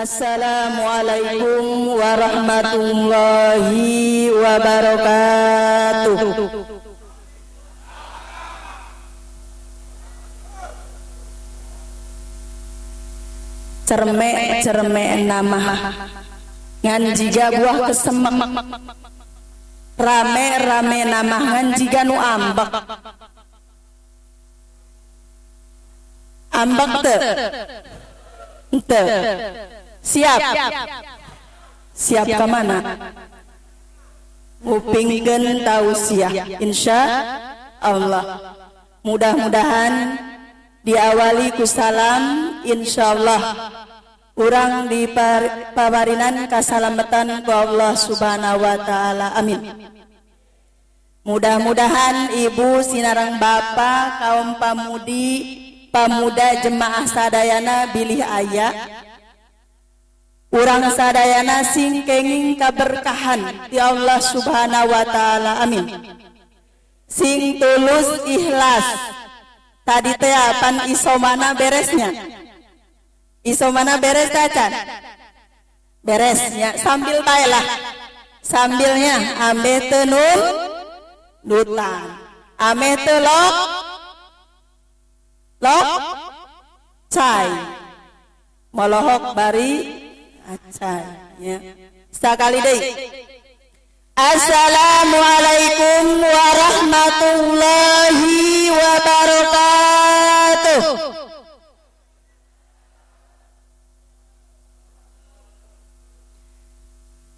Assalamualaikum warahmatullahi wabarakatuh. Cerme cerme nama ngan jiga buah kesemek, rame rame nama ngan jiga nu ambek. Ambek teu? Henteu. Siap? Siap ka mana? Ngupingkeun tausiah insya Allah. Mudah-mudahan diawali ku salam, insyaallah urang di pawarinan kasalamatan ku Allah Subhanahu wa taala, amin. Mudah-mudahan ibu sinareng bapa, kaum pamudi pamuda, jemaah sadayana bilih aya, urang sadayana sing kenging kaberkahan ti Allah Subhanahu wa taala, amin. Sing tulus ikhlas. Tadi teh pan isomana beresnya, isomana beres tacan beresnya, sambil bae lah, sambilnya ameh tenun dutan, ameh telok lok cai, molohok bari acai ya. Sekali deui, Assalamualaikum warahmatullahi wabarakatuh.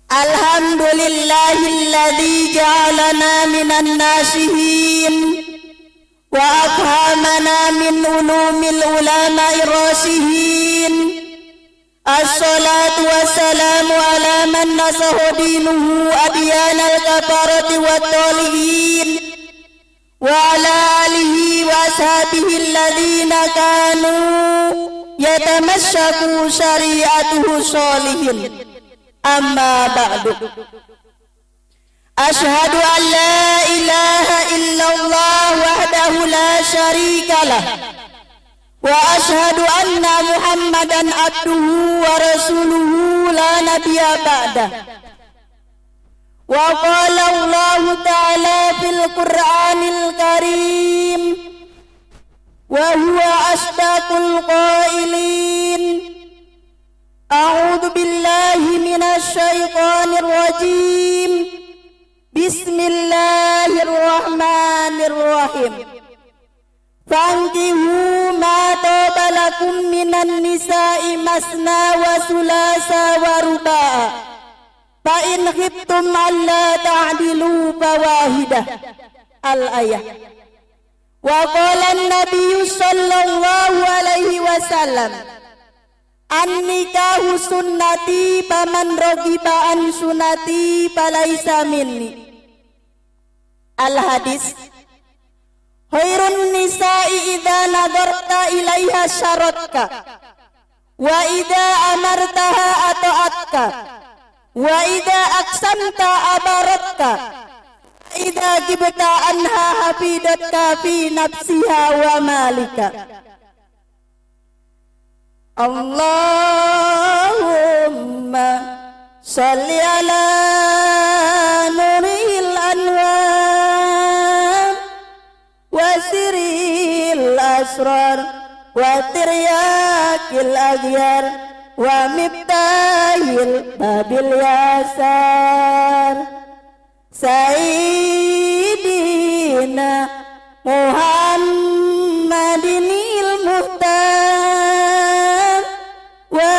Alhamdulillahilladzi ja'alana minan nasihin wa afhamana min ulumil ulama'ir rasihin. Assalatu wassalamu ala man nasahu dinuhu adyanal kafarati wat talihin wa ala alihi wa ashabihi alladhina kanu yatamassaku syari'atuhu sholihin. Amma ba'du. Ashhadu an la ilaha illallah wahdahu la syarika lah wa ashhadu anna Muhammadan abduhu wa rasuluhu la nabiyya ba'dah. Wa qala Allah ta'ala fil Qur'anil Karim wa huwa asdaqul qailin. A'udzu billahi minasy syaithanir rajim. Bismillahirrahmanirrahim. Fankihu ma taba lakum minan nisa'i masna wa sulasa wa ruba'a fa in khiftum alla ta'dilu fawahidah. Al-ayah. Wa qala an-nabiyyu sallallahu alaihi wasallam, an-nikahu sunnati faman raghiba an sunnati falaisa minni. Al-hadis. Khairun nisa'i idza nadarta ilaiha syaratka wa idza amartaha ata'atka wa idza aqsamta abaratka idza gibta anha hafidatka fi nafsiha wa malika. Allahumma shalli ala nuril anwar wa siril asrar wa tiryakil aghyar wa miftahil babil yasar Sayyidina Muhammadinil muhtar wa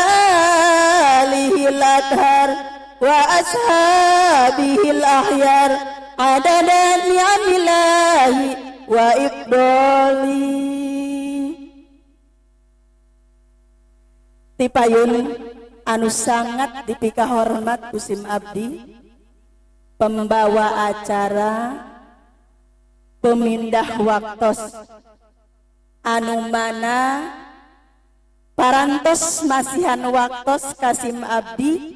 alihil athar wa ashabihil ahyar adada ni'amillahi wa ifdoli. Tipayun anu sangat dipikahormat ku sim abdi, pembawa acara, pemindah waktos anu mana parantos masihan waktos ka sim abdi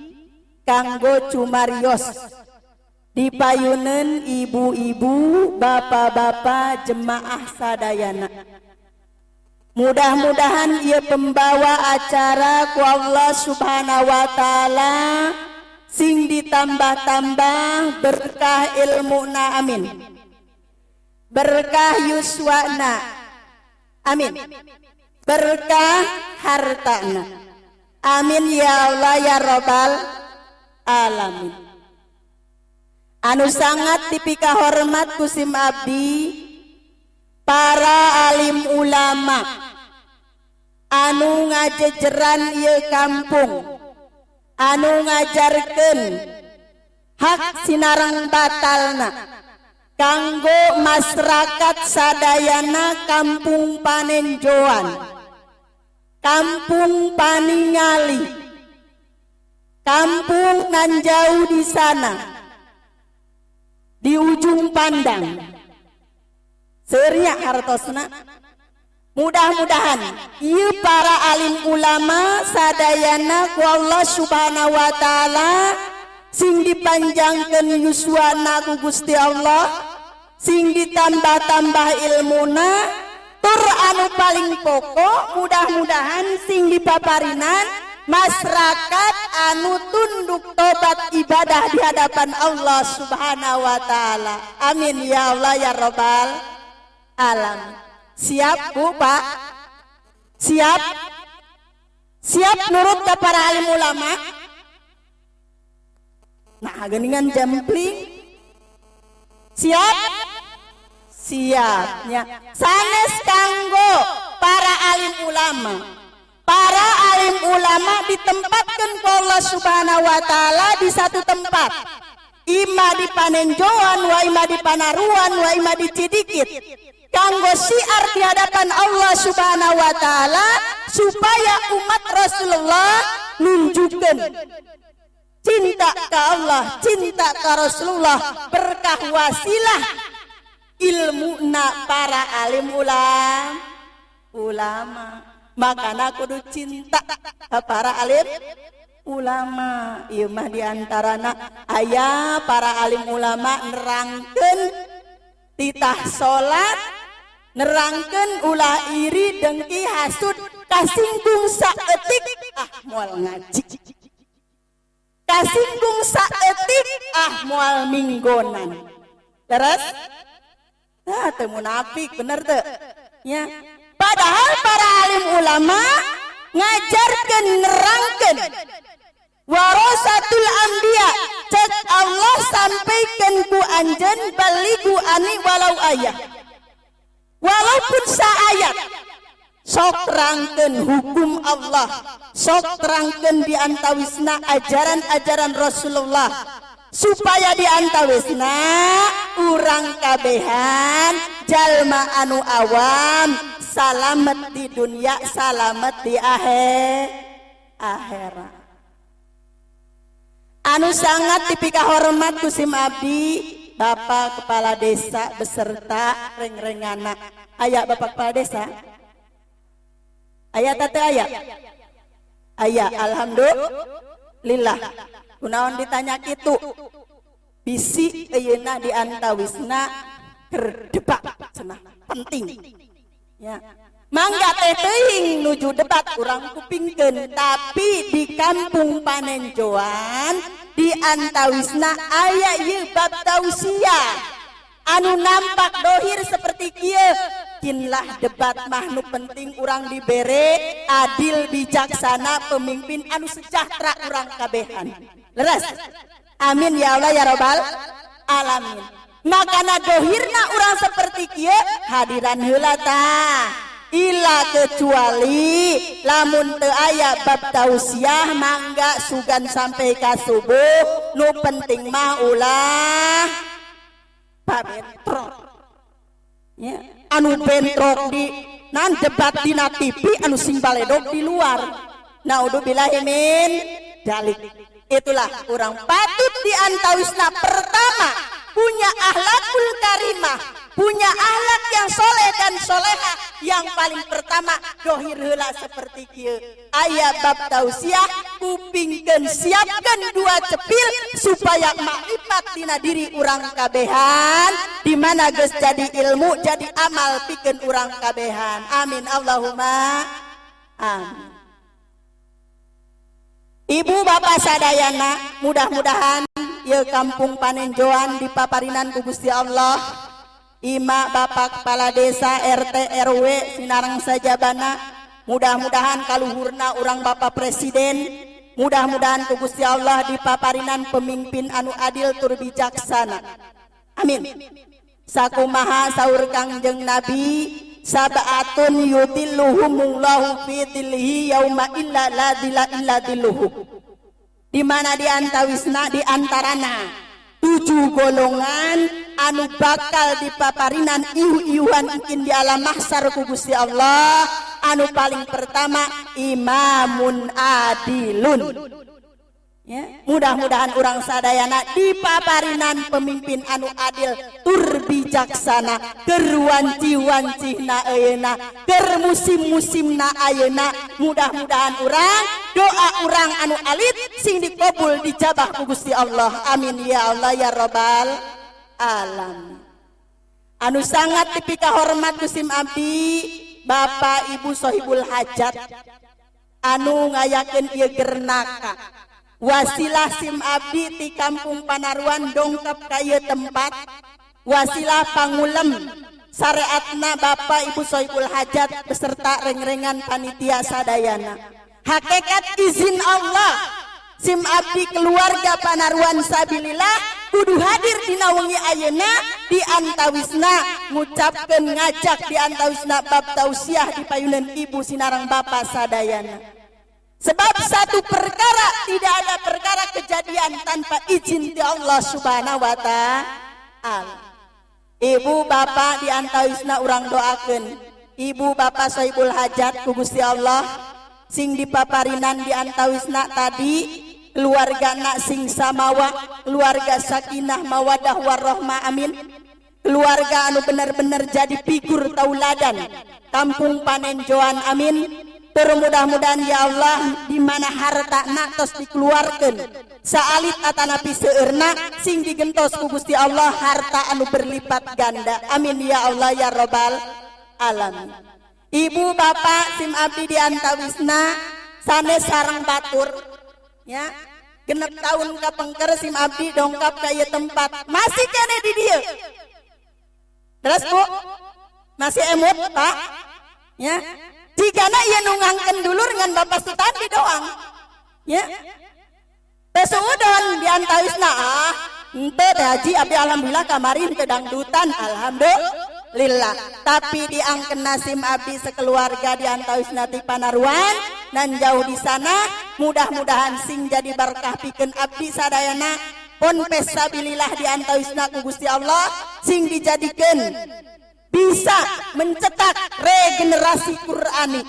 kanggo cumarios dipayunen, ibu-ibu, bapak-bapak, jemaah sadayana. Mudah-mudahan ieu pembawa acara ku Allah Subhanahu wa Ta'ala sing ditambah-tambah berkah ilmuna, amin. Berkah yuswana, amin. Berkah hartana, amin ya Allah ya Robbal Alamin. Anu sangat dipika hormat ku sim abdi para alim ulama anu ngajejeran ieu kampung, anu ngajarkeun hak sinareng batalna kanggo masyarakat sadayana Kampung Panenjoan, Kampung Paningali, kampung nan jauh di sana, di ujung pandang. Seueur hartosna. Mudah-mudahan ieu para alim ulama sadayana ku Allah Subhanahu wa Ta'ala sing dipanjangkeun yuswana ku Gusti Allah, sing ditambah-tambah ilmuna, tur anu paling pokok mudah-mudahan sing dipaparinan masyarakat anu tunduk, tobat, ibadah di hadapan Allah Subhanahu wa Ta'ala. Amin ya Allah ya Robbal Alamin. Siap, Bu, Pak? Siap? Siap nurut ke para alim ulama? Nah, geningan jempling. Siap? Siapnya. Sanes kanggo para alim ulama. Para alim ulama ditempatkan ku Allah Subhanahu wa Ta'ala di satu tempat. Ima di Panenjoan, wa ima di Panaruan, wa ima di Cidikit. Kanggo syiar di hadapan Allah Subhanahu wa Ta'ala supaya umat Rasulullah nunjukkan cinta ke Allah, cinta ke Rasulullah, berkah wasilah ilmu na para alim ulama. Makana kudu cinta ke para alim ulama. Ieu mah diantarana aya para alim ulama nerangkeun titah salat, nerangkeun ulah iri, dengki, hasud, kasinggung saeutik ah moal ngaji, kasinggung saeutik ah moal minggonan. Terus nah, teu munafik, bener teu ya? Padahal para alim ulama ngajarkeun, nerangkeun warasatul anbiya. Cek Allah, sampaikan ku anjeun, balighu anni walau ayah, walaupun saayat sok terangkeun hukum Allah, sok terangkeun di antawisna ajaran-ajaran Rasulullah, supaya di antawisna urang kabehan jalma anu awam salamet di dunia, salamet di akhirat. Anu sangat dipika hormat ku sim abdi Bapak Kepala Desa beserta reng-rengana. Aya Bapak Kepala Desa? Aya tate aya? Aya, alhamdulillah. Kunaon ditanya kitu? Bisi ayeuna di antawisna keur debat cenah penting. Ya. Mangga teh, teuing nuju debat urang kupingkeun, tapi di Kampung Panenjoan di antawisna aya ieu bab tausiah anu nampak dohir seperti kieu. Kinlah debat mah, nu penting urang dibere adil bijaksana, pemimpin anu sejahtera urang kabehan. Leres? Amin ya Allah ya Robbal Alamin. Makana dohirna urang seperti kieu, hadiran heula tah. Ila kecuali lamun teu aya bab tausiah, mangga sugan sampai ka subuh, nu penting mah ulah pabentrok ya. Anu bentrok di nan debat dina TV, anu sing baledog di luar, naudzubillahi min dzalik. Itulah orang patut di antawisna pertama punya akhlakul karimah, punya akhlak yang soleh dan soleha. Yang paling pertama dohir heula seperti kieu, aya bab tausiah, kupingkeun, siapkan dua cepil supaya makrifat dina diri urang kabehan, di mana geus jadi ilmu, jadi amal pikeun urang kabehan. Amin Allahumma amin. Ibu bapak sadayana, mudah-mudahan ya kampung Panenjoan di paparinan ku Gusti Allah, Ima Bapak Kepala Desa, RT, RW sinareng sajabana, mudah-mudahan kaluhurna urang Bapak Presiden, mudah-mudahan ku Gusti Allah di paparinan pemimpin anu adil tur bijaksana. Amin. Sakumaha saur Kangjeng Nabi, sab'atun yudzilluhumullahu fi dzillihi yauma illa la dzilla illa dzilluhu, di mana di antawisna, di antarana tujuh golongan anu bakal dipaparinan iuh-iuhan ikin di alam mahsyar ku Gusti Allah, anu paling pertama imamun adilun. Ya, mudah-mudahan urang sadayana dipaparinan pemimpin anu adil tur bijaksana. Keur wanci-wancina ayeuna, keur musim-musimna ayeuna, mudah-mudahan urang doa urang anu alit sing dikabul, dijabah ku Gusti Allah. Amin ya Allah ya Robbal alamin. Anu sangat dipika hormat ku sim abdi, Bapak Ibu Sohibul Hajat anu ngayakeun ieu gernaka, wasilah sim abdi di kampung Panaruan dongkap ka ieu tempat, wasilah pangulem syariatna Bapak Ibu Sohibul Hajat beserta rengrengan panitia sadayana. Hakikat izin Allah sim abdi keluarga Panaruan sabilillah kudu hadir dina wengi ayeuna, di antawisna ngucapkeun, ngajak di antawisna bab tausiah di payunan ibu sinareng bapak sadayana. Sebab satu perkara, tidak ada perkara kejadian tanpa izin di Allah Subhanahu wa Ta'ala. Ibu bapak, di antawisna urang doakeun ibu bapak Sohibul Hajat ku Gusti Allah sing dipaparinan di antawisna tadi keluarga nak sing samawa, keluarga sakinah mawadah warahmah, amin. Keluarga anu bener-bener jadi figur tauladan kampung Panenjoan, amin. Mudah-mudahan ya Allah, di mana harta nak tos dikeluarkan saalit atanapi seueurna, sing digentos ku Gusti Allah harta anu berlipat ganda. Amin ya Allah ya Robbal alamin. Ibu bapak, sim abdi di antawisna sanes sareng batur ya, 6 tahun kapengker sim abdi dongkap ka ieu tempat, masih kene di dieu. Terus, Bu, masih emut, Pak, ya. Jigana ieu nu ngangken dulur ngan Bapak Sutandi doang ya. Teh suudon di antawisna, ah henteu teh haji, abdi alhamdulillah kamari henteu dangdutan, alhamdulillah. Tapi diangken sim abdi sekeluarga di antawisna ti Panaruan dan jauh di sana, mudah-mudahan sing jadi berkah pikeun abdi sadayana. Ponpes sabilillah di antawisna ku Gusti Allah sing dijadikeun bisa mencetak regenerasi Qurani,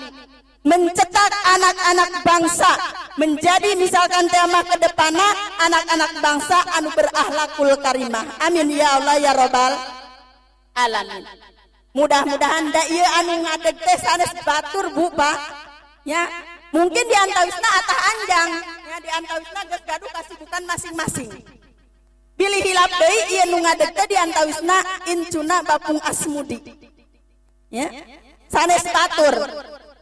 mencetak anak-anak bangsa menjadi misalkan tema ke depanna anak-anak bangsa anu berakhlakul karimah. Amin ya Allah ya Robbal alamin. Mudah-mudahan da ieu anu ngadeg teh sanes batur, Bu, Pak, ya. Mungkin di antawisna atah anjang ya, di antawisna geus gaduh kasibukan masing-masing. Bilih hilap deui, ieu nu ngadeg teh di antawisna incuna Bapung Asmudi ya, sanes batur.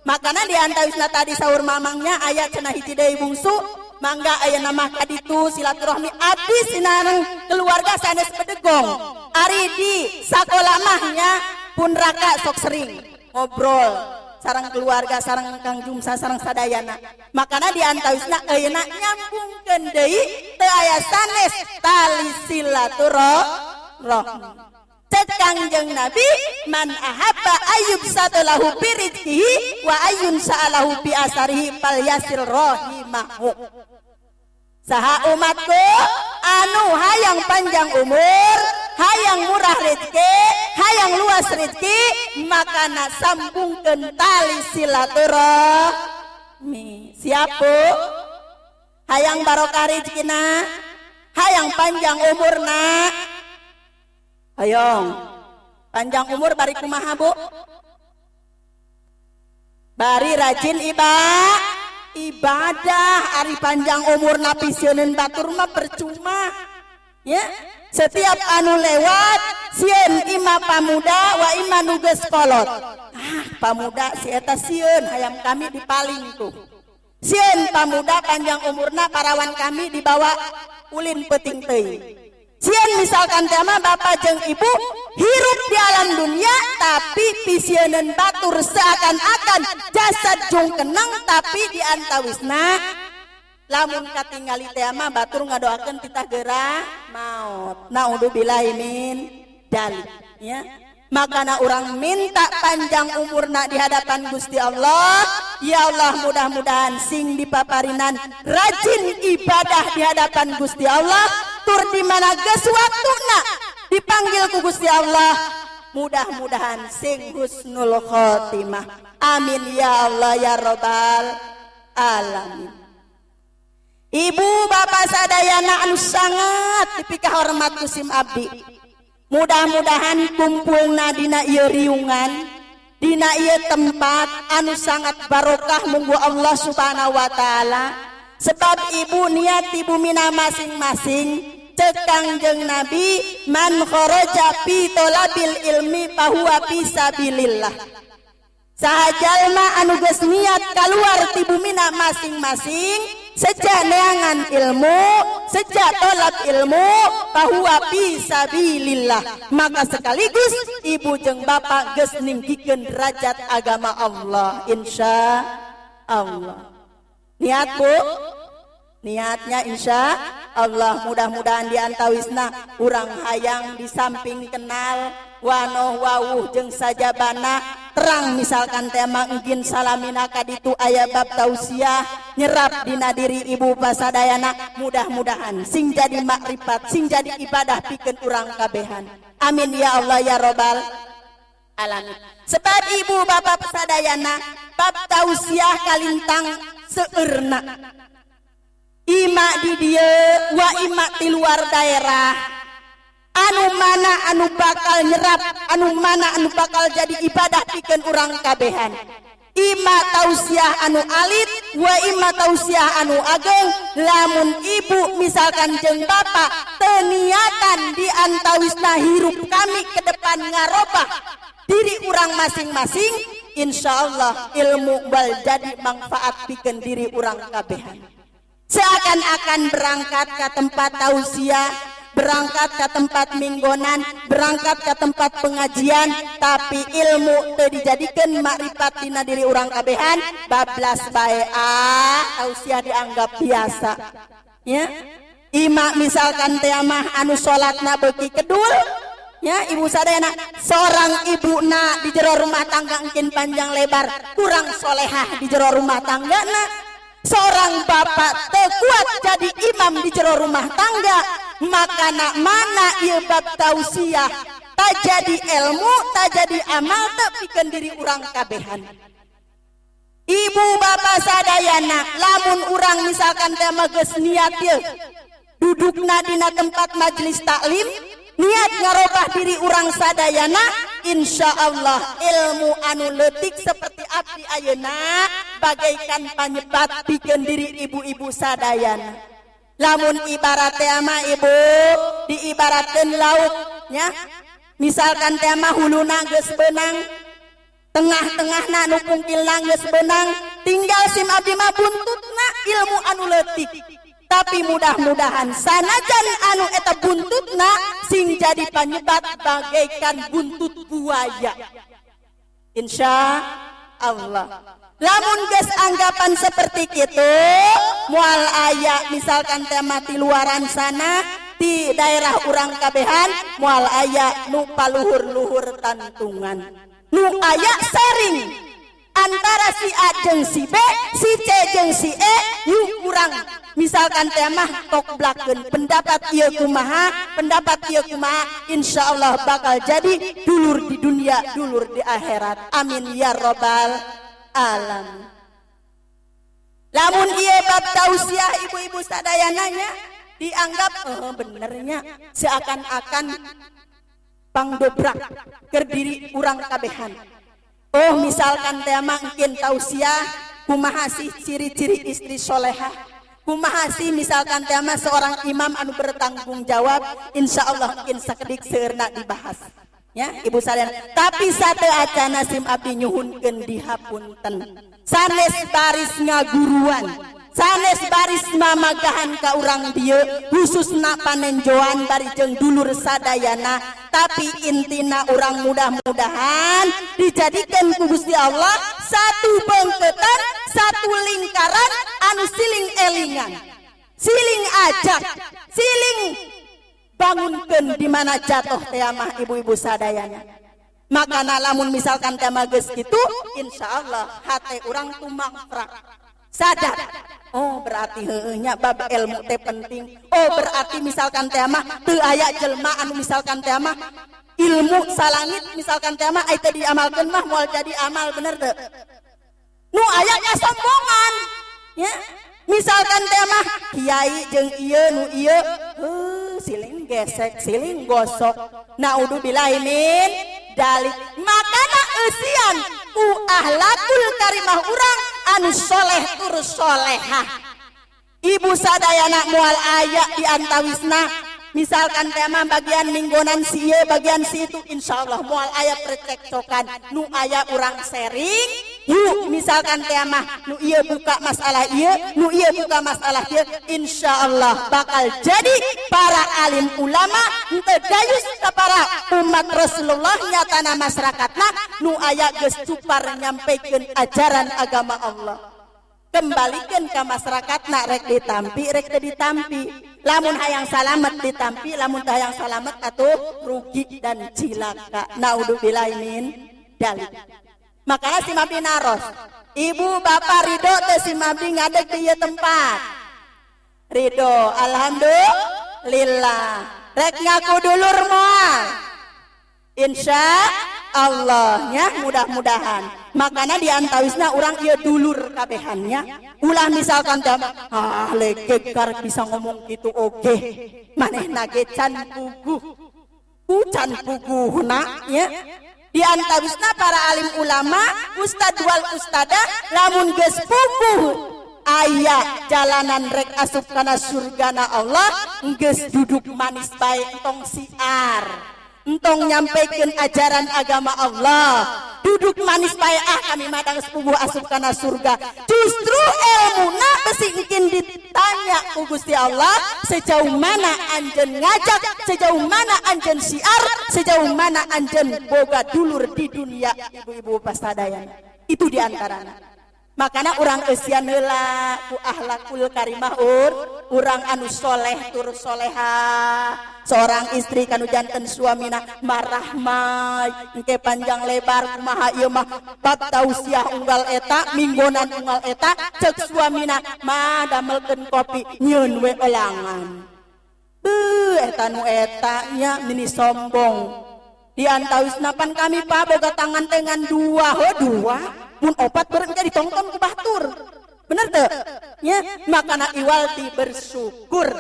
Makana di antawisna tadi saur mamangnya aya cenah hiji deui bungsu, mangga aya nama kaditu silaturahmi. Abdi sinareng keluarga sanes bedegong, ari di sakola mahnya pun raka sok sering ngobrol sareng keluarga, sareng Kang Jumsa, sareng sadayana. Makana di antawisna ayeuna nyambungkeun deui, teu aya sanes tali silaturahmi. Cek Kangjeng Nabi, man ahabba ayyubsatha lahu fi rizqihi wa ayyunsa'a lahu fi asarihi falyasil rahimahu. Saha umatku anu hayang panjang umur, hayang murah rezeki, hayang luas rezeki, makana sambungkeun tali silaturahmi. Siap, Bu? Hayang barokah rezekina, hayang panjang umurna? Hayang panjang umur bari kumaha, Bu? Bari rajin ibadah. Ari panjang umur napisieun batur mah percuma ya. Setiap anu lewat sieun ima pamuda wa ima nu geus kolot. Ah, pamuda si eta sieun, hayam kami dipaling tuh. Sieun pamuda panjang umurna, parawan kami dibawa ulin peuting teuing. Sieun misalkan tema bapak jeung ibu hirup di alam dunia tapi pisieuneun batur, seakan-akan jasad jung keneng, tapi di antawisna lamun katingali teh mah batur ngadoakeun titah geura maut, naudzubillahi min dzalik ya. Makana orang minta panjang umurna di hadapan Gusti Allah. Ya Allah, mudah-mudahan sing dipaparinan rajin ibadah di hadapan Gusti Allah, tur di mana geus waktuna dipanggil ku Gusti Allah, mudah-mudahan sing husnul khotimah. Amin ya Allah ya robbal alamin. Ibu bapak sadayana anu sangat dipikahormat ku sim abdi, mudah-mudahan kumpulna dina ieu riungan, dina ieu tempat anu sangat barokah munggu Allah Subhanahu wa Ta'ala, sebab ibu niat ibu mina masing-masing. Cek Kangjeng Nabi, man kharaja fi tholabil ilmi fahuwa fi sabilillah. Saha jalma anu geus niat keluar ti bumina masing-masing sejak neangan ilmu, sejak tolak ilmu, fahuwa fi sabilillah, maka sekaligus ibu jeung bapak geus ninggikeun derajat agama Allah, insya Allah. Niat, Bu, niatnya insya Allah mudah-mudahan di antawisna urang hayang di samping kenal wanoh wawuh jeung sajabana terang, misalkan tema engkin salamina kaditu aya bab tausiah nyerap dina diri ibu pasadayana, mudah-mudahan sing jadi makrifat, sing jadi ibadah pikeun urang kabehan. Amin ya Allah ya robbal alamin. Sebab ibu bapak sadayana, bab tausiah kalintang seueurna, ima di dieu wa ima di luar daerah, anu mana anu bakal nyerap, anu mana anu bakal jadi ibadah pikeun urang kabehan, ima tausiah anu alit wa ima tausiah anu ageng. Lamun ibu misalkan jeung bapak teniatan di antawisna hirup kami ke depan ngarobah diri urang masing-masing, insya Allah ilmu bal jadi manfaat pikeun diri urang kabehan. Seakan-akan berangkat ke tempat tausiah, berangkat ke tempat minggonan, berangkat ke tempat pengajian, tapi ilmu teu dijadikan makrifat dina diri urang kabehan, bablas bae. Ah, tausiah dianggap biasa ya. Ima misalkan teh mah anu salatna beuki kedul ya, ibu sadayana, seorang ibu na di jero rumah tangga engkin panjang lebar kurang solehah di jero rumah tangga na, seorang bapak tekuat jadi imam di jero rumah tangga, maka nak mana ieu bab tausiah tak jadi ilmu, tak jadi amal, tak pikeun diri urang kabehan. Ibu bapak sadayana, lamun urang misalkan teh geus niat ye dudukna dina tempat majelis taklim, niat ngarobah diri urang sadayana, insya Allah ilmu anu letik seperti abdi ayeuna bagaikan panyebat pikeun diri ibu-ibu sadayana. Lamun ibarat teh mah, ibu, diibaratkeun laut ya, misalkan teh mah huluna geus beunang, tengah-tengahna nu pungkilna geus beunang, tinggal sim abdi mah buntutna ilmu anu leutik. Tapi mudah-mudahan sanajan anu eta buntutna sing jadi panyebat bagaikan buntut buaya, insya Allah. Lamun geus anggapan seperti itu, moal aya misalkan tema di luaran sana, di daerah urang kabehan, moal aya nu paluhur-luhur tantungan. Nu aya sharing antara si A jeung si B, si C jeung si E. Yuk urang misalkan tema tok blakeun pendapat ieu kumaha, pendapat ieu kumaha, insya Allah bakal jadi dulur di dunia, dulur di akhirat. Amin ya robbal alamin. Lamun ieu bab tausiah, ibu-ibu sadayananya, dianggap oh, benernya, seakan-akan pangdobrak ke diri urang kabehan. Oh, misalkan teh mungkin tausiah kumaha sih ciri-ciri istri solehah, kumaha sih misalkan teh seorang imam anu bertanggung jawab, insya Allah mungkin sakedik seueurna dibahas ya, Ibu sadayana. Tapi sateuacana sim abdi nyuhunkeun dihapunten, sanes baris ngaguruan, sanes baris mamagahan ka urang dieu, khususna panenjoan bari jeung dulur sadayana, tapi intina urang mudah-mudahan dijadikan ku Gusti Allah satu bengketan, satu lingkaran anu siling elingan, siling ajak, siling bangunkeun di mana jatuh teh mah, ibu-ibu sadayana. Makana lamun misalkan teh mah geus kitu, insyaallah hate urang tumangprak, sadar, oh berarti heueuh nya, bab ilmu teh penting. Oh, berarti misalkan teh mah teu aya jelema anu misalkan teh mah ilmu salangit, misalkan teh mah ai teu diamalkeun mah moal jadi amal. Bener teu? Nu aya kasombongan ya, misalkan teh mah kiai jeung ieu nu ieu heuh, siling gesek, siling gosok, naudzubillahi min dalik. Makana eusian ku ahlakul karimah urang anu soleh tur solehah, Ibu sadayana. Moal aya di antawisna misalkan teh mah bagian minggonan si ieu, bagian si itu, insyaallah moal aya percekcokan. Nu aya urang sharing yuk, misalkan teh mah nu ieu buka masalah ieu, nu ieu buka masalah ieu, insyaallah bakal jadi para alim ulama henteu dayus ka para umat Rasulullah. Nyatana masyarakatna nu aya geus cupar nyampaikan ajaran agama Allah, kembalikan ke masyarakat. Nak rek ditampi, rek teu ditampi, lamun hayang salamet ditampi, lamun teu hayang salamet atuh rugi dan cilaka, naudzubillahi min dalik. Makanya sim abdi naros, Ibu Bapak ridho teh sim abdi ngadeg di ieu tempat? Ridho, alhamdulillah. Rek ngaku dulur moal? Insya Allah ya, mudah-mudahan. Makanya di antawisna urang ieu dulur kabehannya. Ulah misalkan teh ah legeg karek bisa ngomong gitu, oke manehna ge can puguh, ku can puguhna ya. Di antawisna para alim ulama, ustad wal ustadah, lamun geus puguh aya jalanan rek asup kana surgana Allah, geus duduk manis bae, entong siar, entong nyampaikan ajaran agama Allah, duduk manis bae, ah kami madang sepuguh asup kana surga. Justru ilmuna besi mungkin ditanya ku Gusti Allah, sejauh mana anjeun ngajak, sejauh mana anjeun siar, sejauh mana anjeun boga dulur di dunia. Ibu-ibu pasadayana, itu diantaranya. Makanya urang eusian heula ku ahlakul karimah urang anu soleh tur soleha. Seorang istri kanu janten suamina marahmai engke panjang lebar kumaha ieu mah bab tausiah unggal eta, minggonan unggal eta, cek suamina mah damelkeun kopi, nyieun we elangan. Beuh, eta nu eta nya mini sombong. Di antawisna pan kami, Pak, boga tangan dengan dua. Oh, dua, mun opat beureum ditongton ku batur. Bener teu ya? Makana iwalti bersyukur,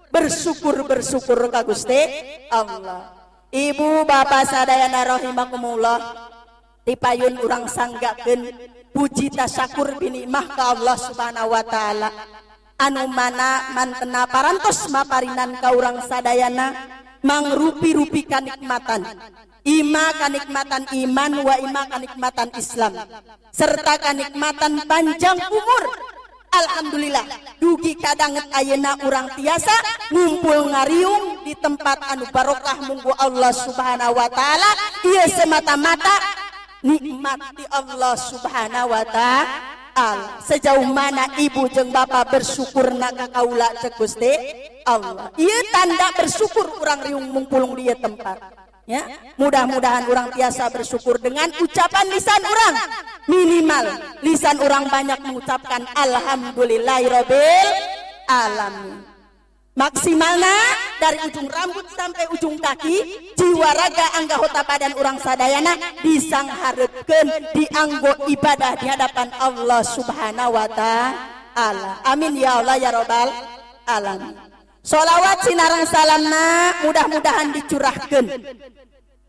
bersyukur, bersyukur ka Gusti Allah. Ibu bapak sadayana rahimakumullah, dipayun urang sanggakeun puji tasyakur binikmah ka Allah Subhanahu wa Taala anu mana mantena parantos maparinan ka urang sadayana mangrupi-rupi kanikmatan, ima kanikmatan iman wa ima kanikmatan Islam serta kanikmatan panjang umur. Alhamdulillah dugi kadanget ayeuna urang tiasa ngumpul ngariung di tempat anu barokah munggu Allah Subhanahu wa Taala. Ieu semata-mata nikmati Allah Subhanahu wa Taala. Sejauh mana ibu jeung bapak bersyukur ka kaula, cek Gusti Allah? Ieu tanda bersyukur urang riung mungpulung di ieu tempat ya. Mudah-mudahan urang tiasa bersyukur dengan ucapan lisan urang, minimal lisan urang banyak mengucapkan alhamdulillahirabbil alamin. Maksimalna dari ujung rambut sampai ujung kaki, jiwa raga anggota badan urang sadayana disanghareukeun, dianggo ibadah di hadapan Allah Subhanahu wa Taala. Amin ya Allah ya robbal alamin. Solawat sinareng salamna mudah-mudahan dicurahkan.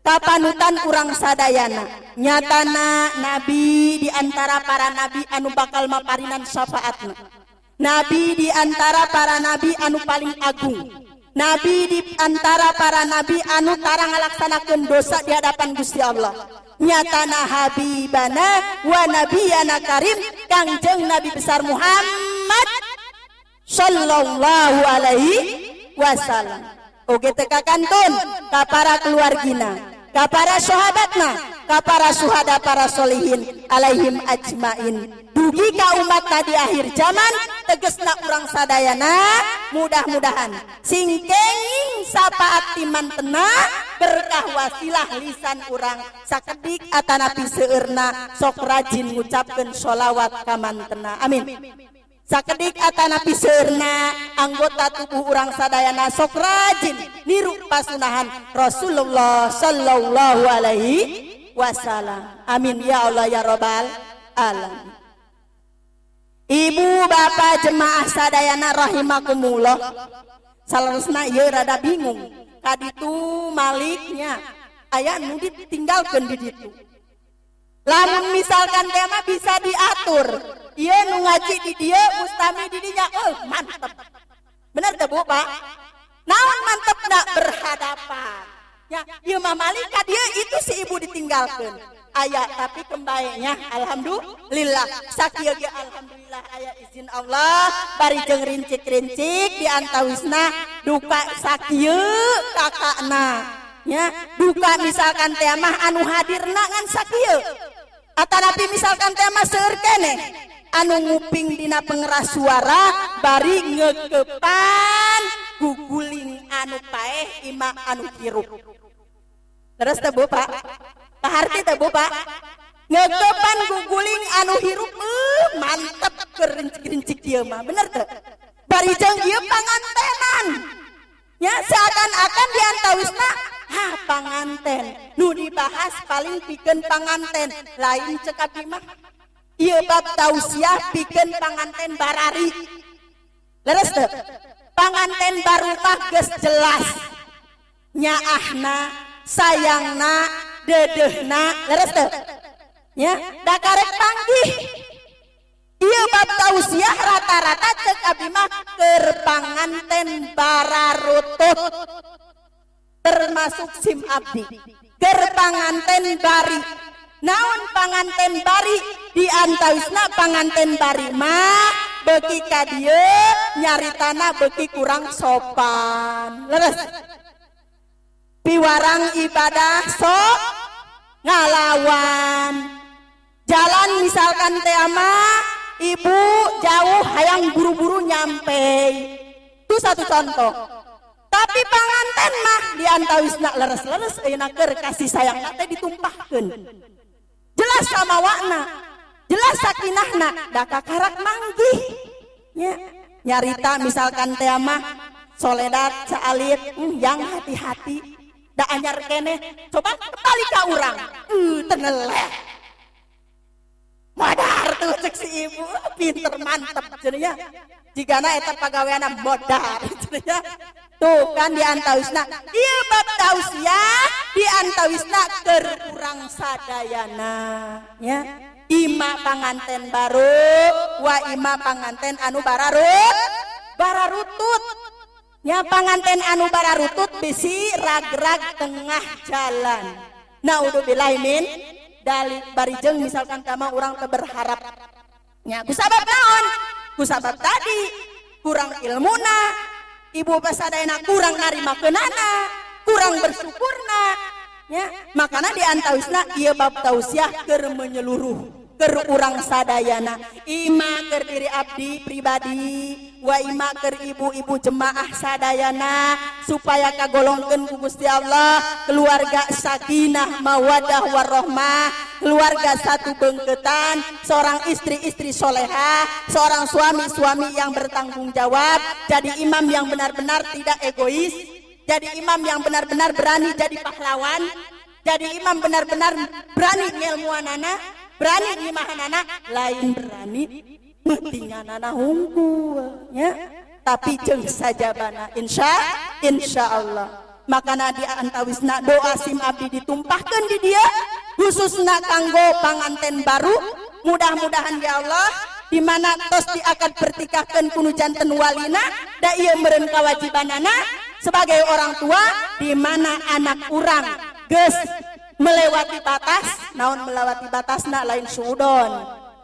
Kapanutan urang sadayana, nyatana nabi di antara para nabi anu bakal maparinan syafaatna, nabi di antara para nabi anu paling agung, nabi di antara para nabi anu tara ngalaksanakeun dosa di hadapan Gusti Allah, nyatana habibana wa nabiyana karim, Kangjeng Nabi besar Muhammad sallallahu alaihi wasallam. Oge teu kakantun ka para keluargina, ka para sahabatna, ka para suhada, para solihin alaihim ajmain, dugi ka umat di akhir zaman. Tegesna urang sadayana mudah-mudahan sing kenging sapaat ti mantena, berkah wasilah lisan urang sakedik atanapi seueurna, sok rajin ngucapkeun sholawat ka mantena, amin. Sakedik atanapi seueurna, anggota tubuh urang sadayana sok rajin niru pasunahan Rasulullah sallallahu alaihi wasallam, amin ya Allah ya robbal alamin. Ibu bapak jemaah sadayana rahimakumullah, salarusna ieu rada bingung. Kaditu maliknya aya nu ditinggalkeun di ditu. Lamun misalkan tema bisa diatur, ieu nu ngaji di dieu, mustami di dinya, oh mantep. Bener teu, Bu, Pak? Naon mantepna? Berhadapan ya. Ieu mah malik ka dieu, itu si ibu ditinggalkeun aya, tapi kembaiknya alhamdulillah sakieu ge, alhamdulillah aya izin Allah. Bari jeung rincik-rincik di antawisna duka sakieu kakakna nya, duka misalkan teh mah anu hadirna ngan sakieu, atanapi misalkan teh mah seueur keneh anu nguping dina pengeras suara bari ngekepan guguling anu paeh ima anu hirup. Terus teh, Bu, Pak, paharti teh, Bu, Pak, ngekepan guguling anu hirup, mantep kerincik-rincik ieu mah, bener teu? Bari jeung ieu pangantenan ya, seakan-akan di antawisna ha panganten nu dibahas paling pikeun panganten lain. Cek abdi mah ieu bab tausiah pikeun panganten barari. Leres teu? Panganten baru mah geus jelas nyaahna, sayangna, dedehna. Leres teu nya? Da karek panggih. Ieu bab tausiah rata-rata cek abdi mah keur panganten bararutut, termasuk sim abdi keur panganten bari. Naon panganten bari? Di antawisna panganten bari mah beuki ka dieu nyaritana beuki kurang sopan. Leres? Piwarang ibadah sok ngalawan jalan, misalkan teh ama ibu jauh, hayang buru-buru nyampe, itu satu contoh. Tapi panganten mah di antawisna leres-leres ayeuna keur kasih sayang teh ditumpahkeun, jelas sama wakna, jelas sakinahna, da kakarak manggih nya. Nyarita misalkan teh mah soledat saalit, yang hati-hati da anyar keneh. Coba kembali ka urang, tengeleh modar tuh. Cek si ibu pinter, mantep jadinya, jigana eta pagaweana modar jadinya. Tuh kan, di antawisna ieu bab tausiah di antawisna keur urang sadayana nya, ima panganten baru wa ima panganten anu bararut bararutut nya. Panganten anu bararutut bisi ragrag tengah jalan, naudzubillahi min dalik. Barijeng misalkan kama urang teu berharap nya, kusabab naon? Kusabab tadi kurang ilmuna, ibu pasadayana kurang narimakeunana, kurang bersyukurna nya. Makana di antawisna ieu bab tausiah keur menyeluruh keur urang sadayana, ima keur diri abdi pribadi wa ima keur ibu-ibu jemaah sadayana, supaya kagolongkeun ku Gusti Allah keluarga sakinah mawadah warahmah, keluarga satu bengketan, seorang istri-istri soleha, seorang suami-suami yang bertanggung jawab, jadi imam yang benar-benar tidak egois, jadi imam yang benar-benar berani jadi pahlawan, jadi imam benar-benar berani ngelmuanana, berani ngimahanana, lain berani meutinganana hungkul ya, tapi jeung sajabana insya Allah. Makana di antawisna doa sim abdi ditumpahkan di dia, khususna kanggo panganten baru. Mudah-mudahan, ya Allah, di mana tos diakad pertikahkan ku nu janten walina, da ieu meureun kawajibanana sebagai orang tua, di mana anak urang geus melewati batas. Naon melewati batasna? Lain suudon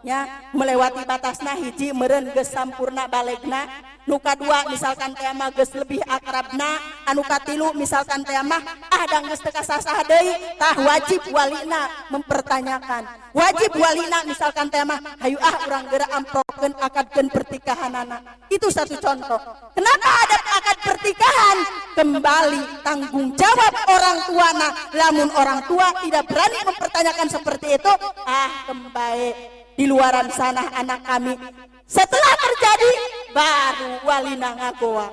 ya. Melewati batasna, hiji meureun geus sampurna balegna, nu kadua misalkan teh mah geus lebih akrabna, anu katilu misalkan teh mah ah da geus teu kasasah deui. Tah, wajib walina mempertanyakan, wajib walina misalkan teh mah hayu ah, urang geura amprokeun, akadkeun pertikahanana. Itu satu contoh kenapa ada akad pertikahan. Kembali tanggung jawab orang tua. Nah, lamun orang tua tidak berani mempertanyakan seperti itu, ah, kembali di luaran sana anak kami. Setelah terjadi baru walina ngagoak,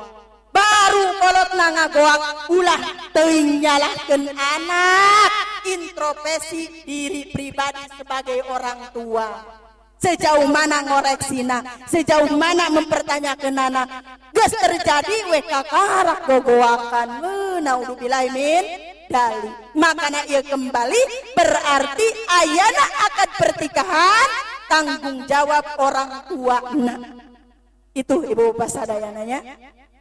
baru kolot ngagoak. Ulah teuing nyalahkeun anak, introspeksi diri pribadi sebagai orang tua, sejauh mana ngoreksina, sejauh mana mempertanyakan anak. Geus terjadi we kakarak gogoakan, naudzubillah min dzalik. Makanya ia kembali, berarti ayana akad pertikahan, tanggung jawab orang tua. Nah, itu ibu bapak sadayananya.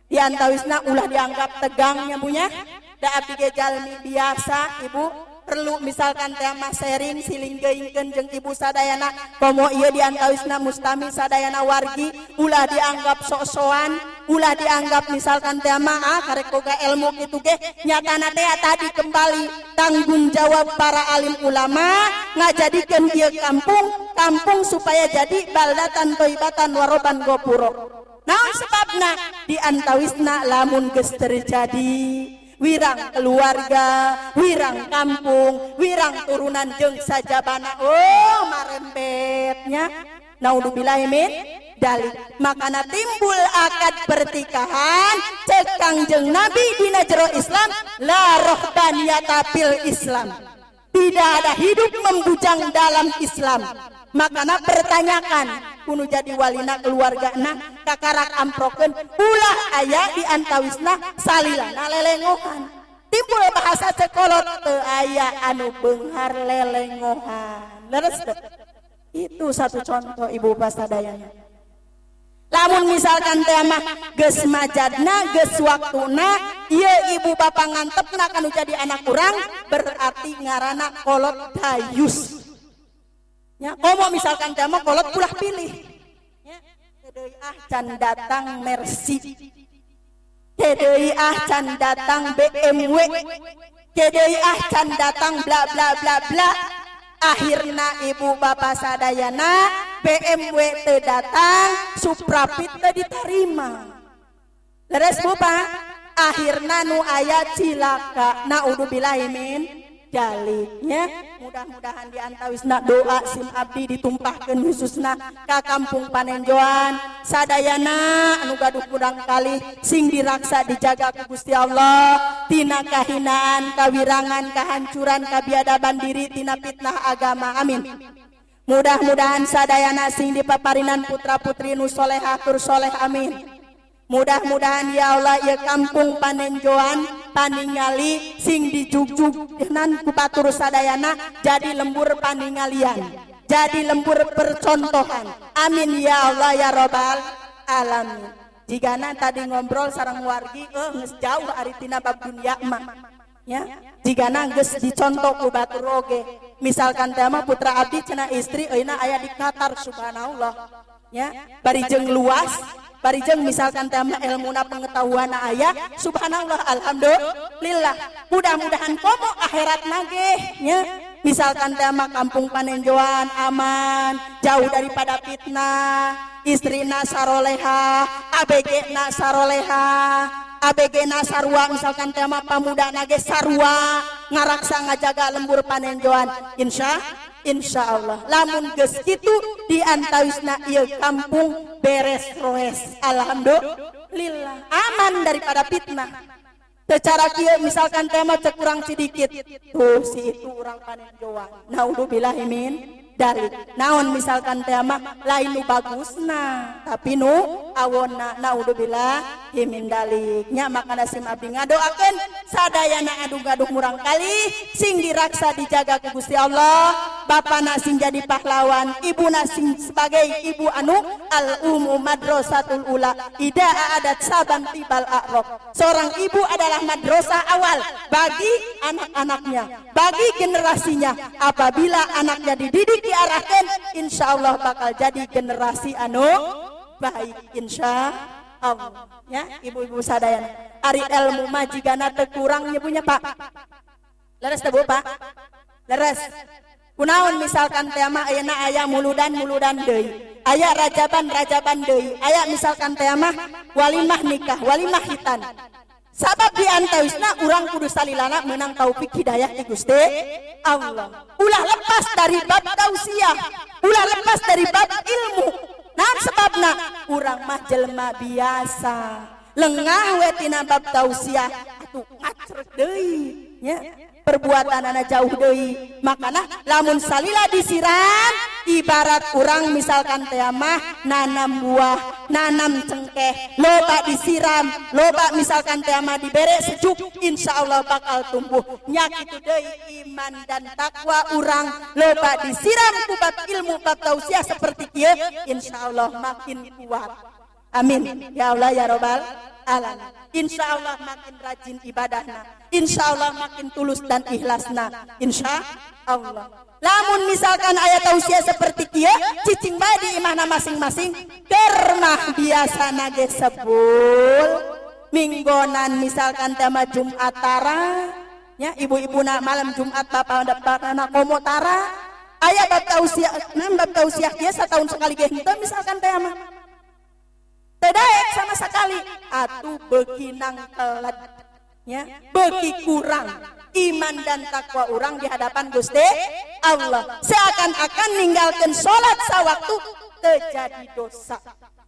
Di antawisna ulah dianggap tegangnya punya, da abdi ge jalmi biasa, ibu. Perlu misalkan tema sharing siling geuingkeun jeung ibu sadayana, komo ieu di antawisna mustami sadayana wargi. Ulah dianggap sok-sokan, ulah dianggap misalkan tema ah, karek boga ilmu kitu ge. Nyatana teh tadi kembali tanggung jawab para alim ulama ngajadikeun ieu kampung kampung supaya jadi baldatan thayyibatan warobban ghafuro. Naon sebabna? Di antawisna lamun geus terjadi, wirang keluarga, wirang kampung, wirang turunan jeung sajabana, oh, marembetnya. Naudzubillah min dzalik. Makana timbul akad pertikahan. Cek Kangjeng Nabi dina jero Islam, la rohbaniyata fil Islam, tidak ada hidup membujang dalam Islam. Makana pertanyakan ku nu jadi walina keluarga na, kakarak amprokeun. Ulah aya di antawisna salilana lelengohan. Timbul bahasa cekolot, teu aya anu beunghar lelengohan. Leres teu? Itu satu contoh, ibu sadayana. Lamun misalkan teh mah geus majadna, geus waktuna ieu ibu bapak ngantepna kanu jadi anak urang, berarti ngaranna kolot dayus ya. Komo misalkan teh mah kolot pulah pilih ya, deui ah can datang Mercy, deui ah can datang BMW, deui ah can datang bla bla bla bla. Akhirna ibu bapak sadayana, BMW teu datang, Suprapit teu diterima. Leres, Bu, Pak? Akhirna nu aya cilaka, naudzubillahi min dzaliknya. Mudah-mudahan di antawisna doa sim abdi ditumpahkeun khususna ka kampung Panenjoan sadayana anu gaduh murang kali, sing diraksa, dijaga ku Gusti Allah tina kahinaan, kawirangan, kehancuran, kabiadaban diri, tina fitnah agama, amin. Mudah-mudahan sadayana sing dipaparinan putra putri nu solehah tur soleh, amin. Mudah-mudahan, ya Allah, ya kampung Panenjoan paningali sing dijugjug nan ku batur sadayana, jadi lembur paningalian, jadi lembur percontohan, amin ya Allah ya robbal alamin. Jigana tadi ngobrol sareng wargi, eh, geus jauh ari tina bab dunia mah ya. Jigana geus dicontoh ku batur oge, misalkan teh mah putra abdi cenah istri euy aya di Qatar, subhanallah ya. Bari jeung luas, bari jeung misalkan teh mah ilmuna, pengetahuan aya, subhanallah, alhamdulillah. Mudah-mudahan komo akhirat nage nya, misalkan teh mah kampung Panenjoan aman, jauh daripada fitnah, istrina saroleha, ABG na saroleha, ABG na sarua, misalkan teh mah pamuda nage sarua ngaraksa ngajaga lembur Panenjoan. Insya Allah lamun geus kitu di antawisna ieu kampung beres roes, alhamdulillah, aman daripada fitnah. Secara kieu misalkan tema cek kurang sedikit tuh, si itu orang Panenjoan, naudzubillahi min. Dalik. Naon misalkan teh mah lain nu bagusna, tapi nu awonna, naudzubillah min dalik nya. Makana sim abdi ngadoakeun sadayana adu-gaduh murang kali sing diraksa, dijaga ku Gusti Allah. Bapana sing jadi pahlawan, ibuna sing sebagai ibu anu al ummu madrasatul ula ida adat saban tibal a'rob. Seorang ibu adalah madrasah awal bagi anak-anaknya, bagi generasinya. Apabila anaknya dididik, diarahkan, insya Allah bakal jadi generasi anu baik, insya Allah ya. Ibu-ibu sadayana, ari ilmu mah jigana teu kurang punya, Pak. Leres teu, Bu, Pak? Leres. Kunaon misalkan teh mah ayeuna aya muludan muludan deui, aya rajaban rajaban deui, aya misalkan teh mah walimah nikah, walimah khitan? Sabab di antawisna urang kudu salilana menang taufik hidayah ti Gusti Allah. Ulah lepas dari bab tausiah, ulah lepas dari bab ilmu. Nah, sebabna urang mah jelema biasa, lengah we tina bab tausiah atuh ngacrek deui nya, perbuatan anak jauh deui. Makana lamun salila disiram, ibarat urang misalkan teh mah nanam buah, nanam cengkeh, loba disiram, loba misalkan teh mah dibere sejuk, insya Allah bakal tumbuh nya. Kitu deui iman dan takwa urang, loba disiram ku bab ilmu, bab tausiah seperti kieu, insya Allah makin kuat. Amin ya Allah ya robbal alamin. Insya Allah makin rajin ibadahna, insya Allah makin tulus dan ikhlasna, insya Allah. Lamun misalkan aya tausiah seperti kieu, cicing bae di imahna masing-masing. Kermah biasa ge sebul minggonan, misalkan tema Jumat tara ya, ibu-ibu na malam Jumat, bapak bapak komo tara aya bab tausiah. Nah, bab tausiah kieu setahun sekali ge henteu misalkan teh mah teu daek sama sekali atuh, beuki nangkeled ya, beuki kurang iman dan takwa orang di hadapan Gusti Allah. Seakan-akan ninggalkan sholat sawaktu terjadi dosa,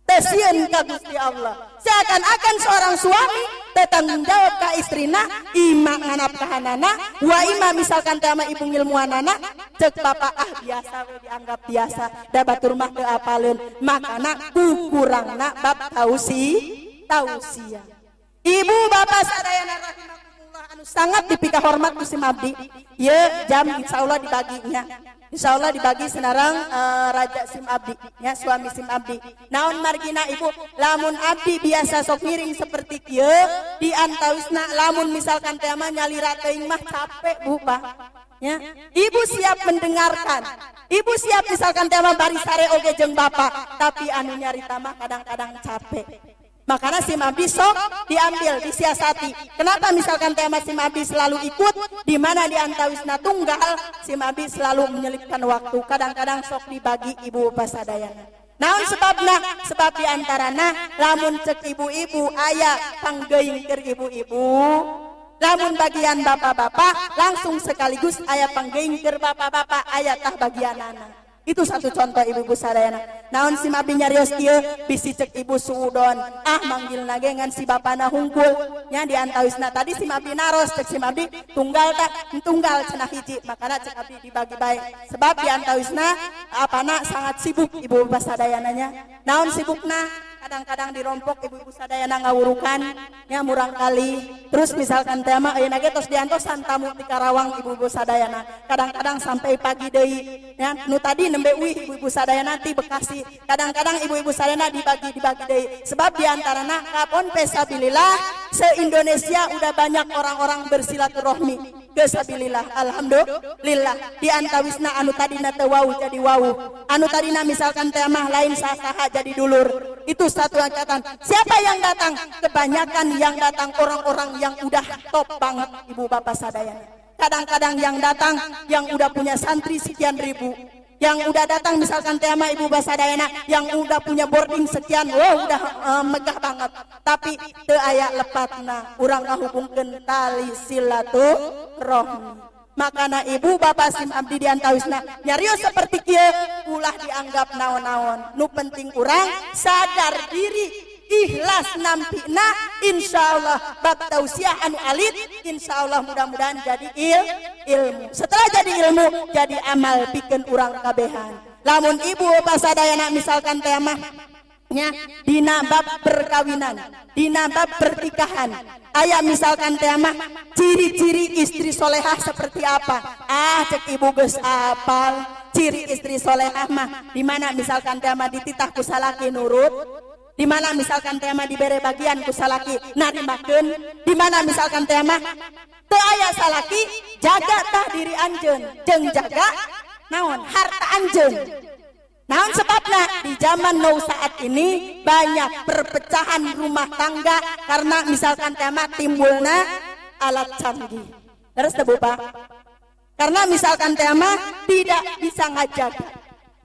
teu sieun ka Gusti Allah. Seakan-akan seorang suami tanggung jawab ka istrina, ima nganapkahanana wa ima misalkan teh ibu ngilmuanana. Cek bapak, ah, biasa we, dianggap biasa, da batur mah teu apaleun. Makana kukurangna bab tausiah. Ibu bapak sadayana rahimakumullah anu sangat dipika hormat ku sim abdi, ye jam insya Allah dibaginya, insya Allah dibagi senarang raja sim abdi ya, suami sim abdi. Naon margina, ibu, lamun abdi biasa sok ngiring seperti kieu, di antawisna lamun misalkan teh mah nyalira teuing mah capek, Bu, Pak ya. Ibu siap mendengarkan, ibu siap misalkan teh mah bari sare oge jeung bapak, tapi anu nyarita mah kadang-kadang capek. Makanya sim abdi sok diambil, disiasati. Kenapa misalkan tema sim abdi selalu ikut, di mana di antawisna tunggal, sim abdi selalu menyelipkan waktu. Kadang-kadang sok dibagi, ibu pasadayana. Naon sebabna? Sebab di antarana lamun cek ibu-ibu aya panggeuing keur ibu-ibu, lamun bagian bapak-bapak langsung sekaligus aya panggeuing keur bapak-bapak, aya tah bagianana. Itu satu contoh, ibu-ibu sadayana. Naon sim abdi nyarios kieu, bisi cek ibu suudon. Ah, manggil nage ngan si bapana hungkul. Nya di antawisna tadi sim abdi naros, cek sim abdi tunggal tak tunggal cenah hiji. Makana cek abdi dibagi baik. Sebab di antawisna apana sangat sibuk ibu bapak sadayananya. Naon sibukna? Kadang-kadang dirompok ibu-ibu sadayana ngawurukan nya murang kali. Terus misalkan tema ayeuna ge tos diantosan tamu di Karawang, ibu-ibu sadayana, kadang-kadang sampai pagi deui ya. Nu tadi nembe uih ibu-ibu sadayana ti Bekasi. Kadang-kadang ibu-ibu sadayana dibagi dibagi deui, sebab diantarana kapon pesabilillah se Indonesia udah banyak orang-orang bersilaturahmi ke sabilillah. Alhamdulillah, di antawisna anu tadina teu wau jadi wau, anu tadina misalkan teh mah lain saha jadi dulur. Itu satu angkatan. Siapa yang datang? Kebanyakan yang datang orang-orang yang udah top banget, ibu bapak sadayana. Kadang-kadang yang datang yang udah punya santri sekian ribu, yang udah datang misalkan tema ibu basadayana yang udah punya boarding sekian, wow, udah megah banget. Tapi teu aya lepatna urang ngahubungkeun tali silaturahmi. Makana ibu bapak, sim abdi diantawisna nyarios seperti kieu ulah dianggap naon-naon. Nu penting urang sadar diri. Ikhlas nampina, insyaallah bab tausiah anu alit, insyaallah mudah-mudahan jadi ilmu. Setelah jadi ilmu, jadi amal pikeun urang kabehan. Lamun ibu pasadayana misalkan teh mah nya dina bab perkawinan, dina bab pernikahan, aya misalkan teh mah ciri-ciri istri solehah seperti apa, ah, cek ibu geus apal ciri istri solehah mah di mana misalkan teh mah dititah ku salaki nurut, di mana misalkan teh mah dibere bagian ku salaki narimakeun, di mana misalkan teh mah teu aya salaki jaga tah diri anjeun jeung jaga naon harta anjeun. Naon sebabna? Di zaman now saat ini banyak perpecahan rumah tangga karena misalkan tema timbulna alat canggih. Terus teu, Pak? Karena misalkan tema tidak bisa ngajaga.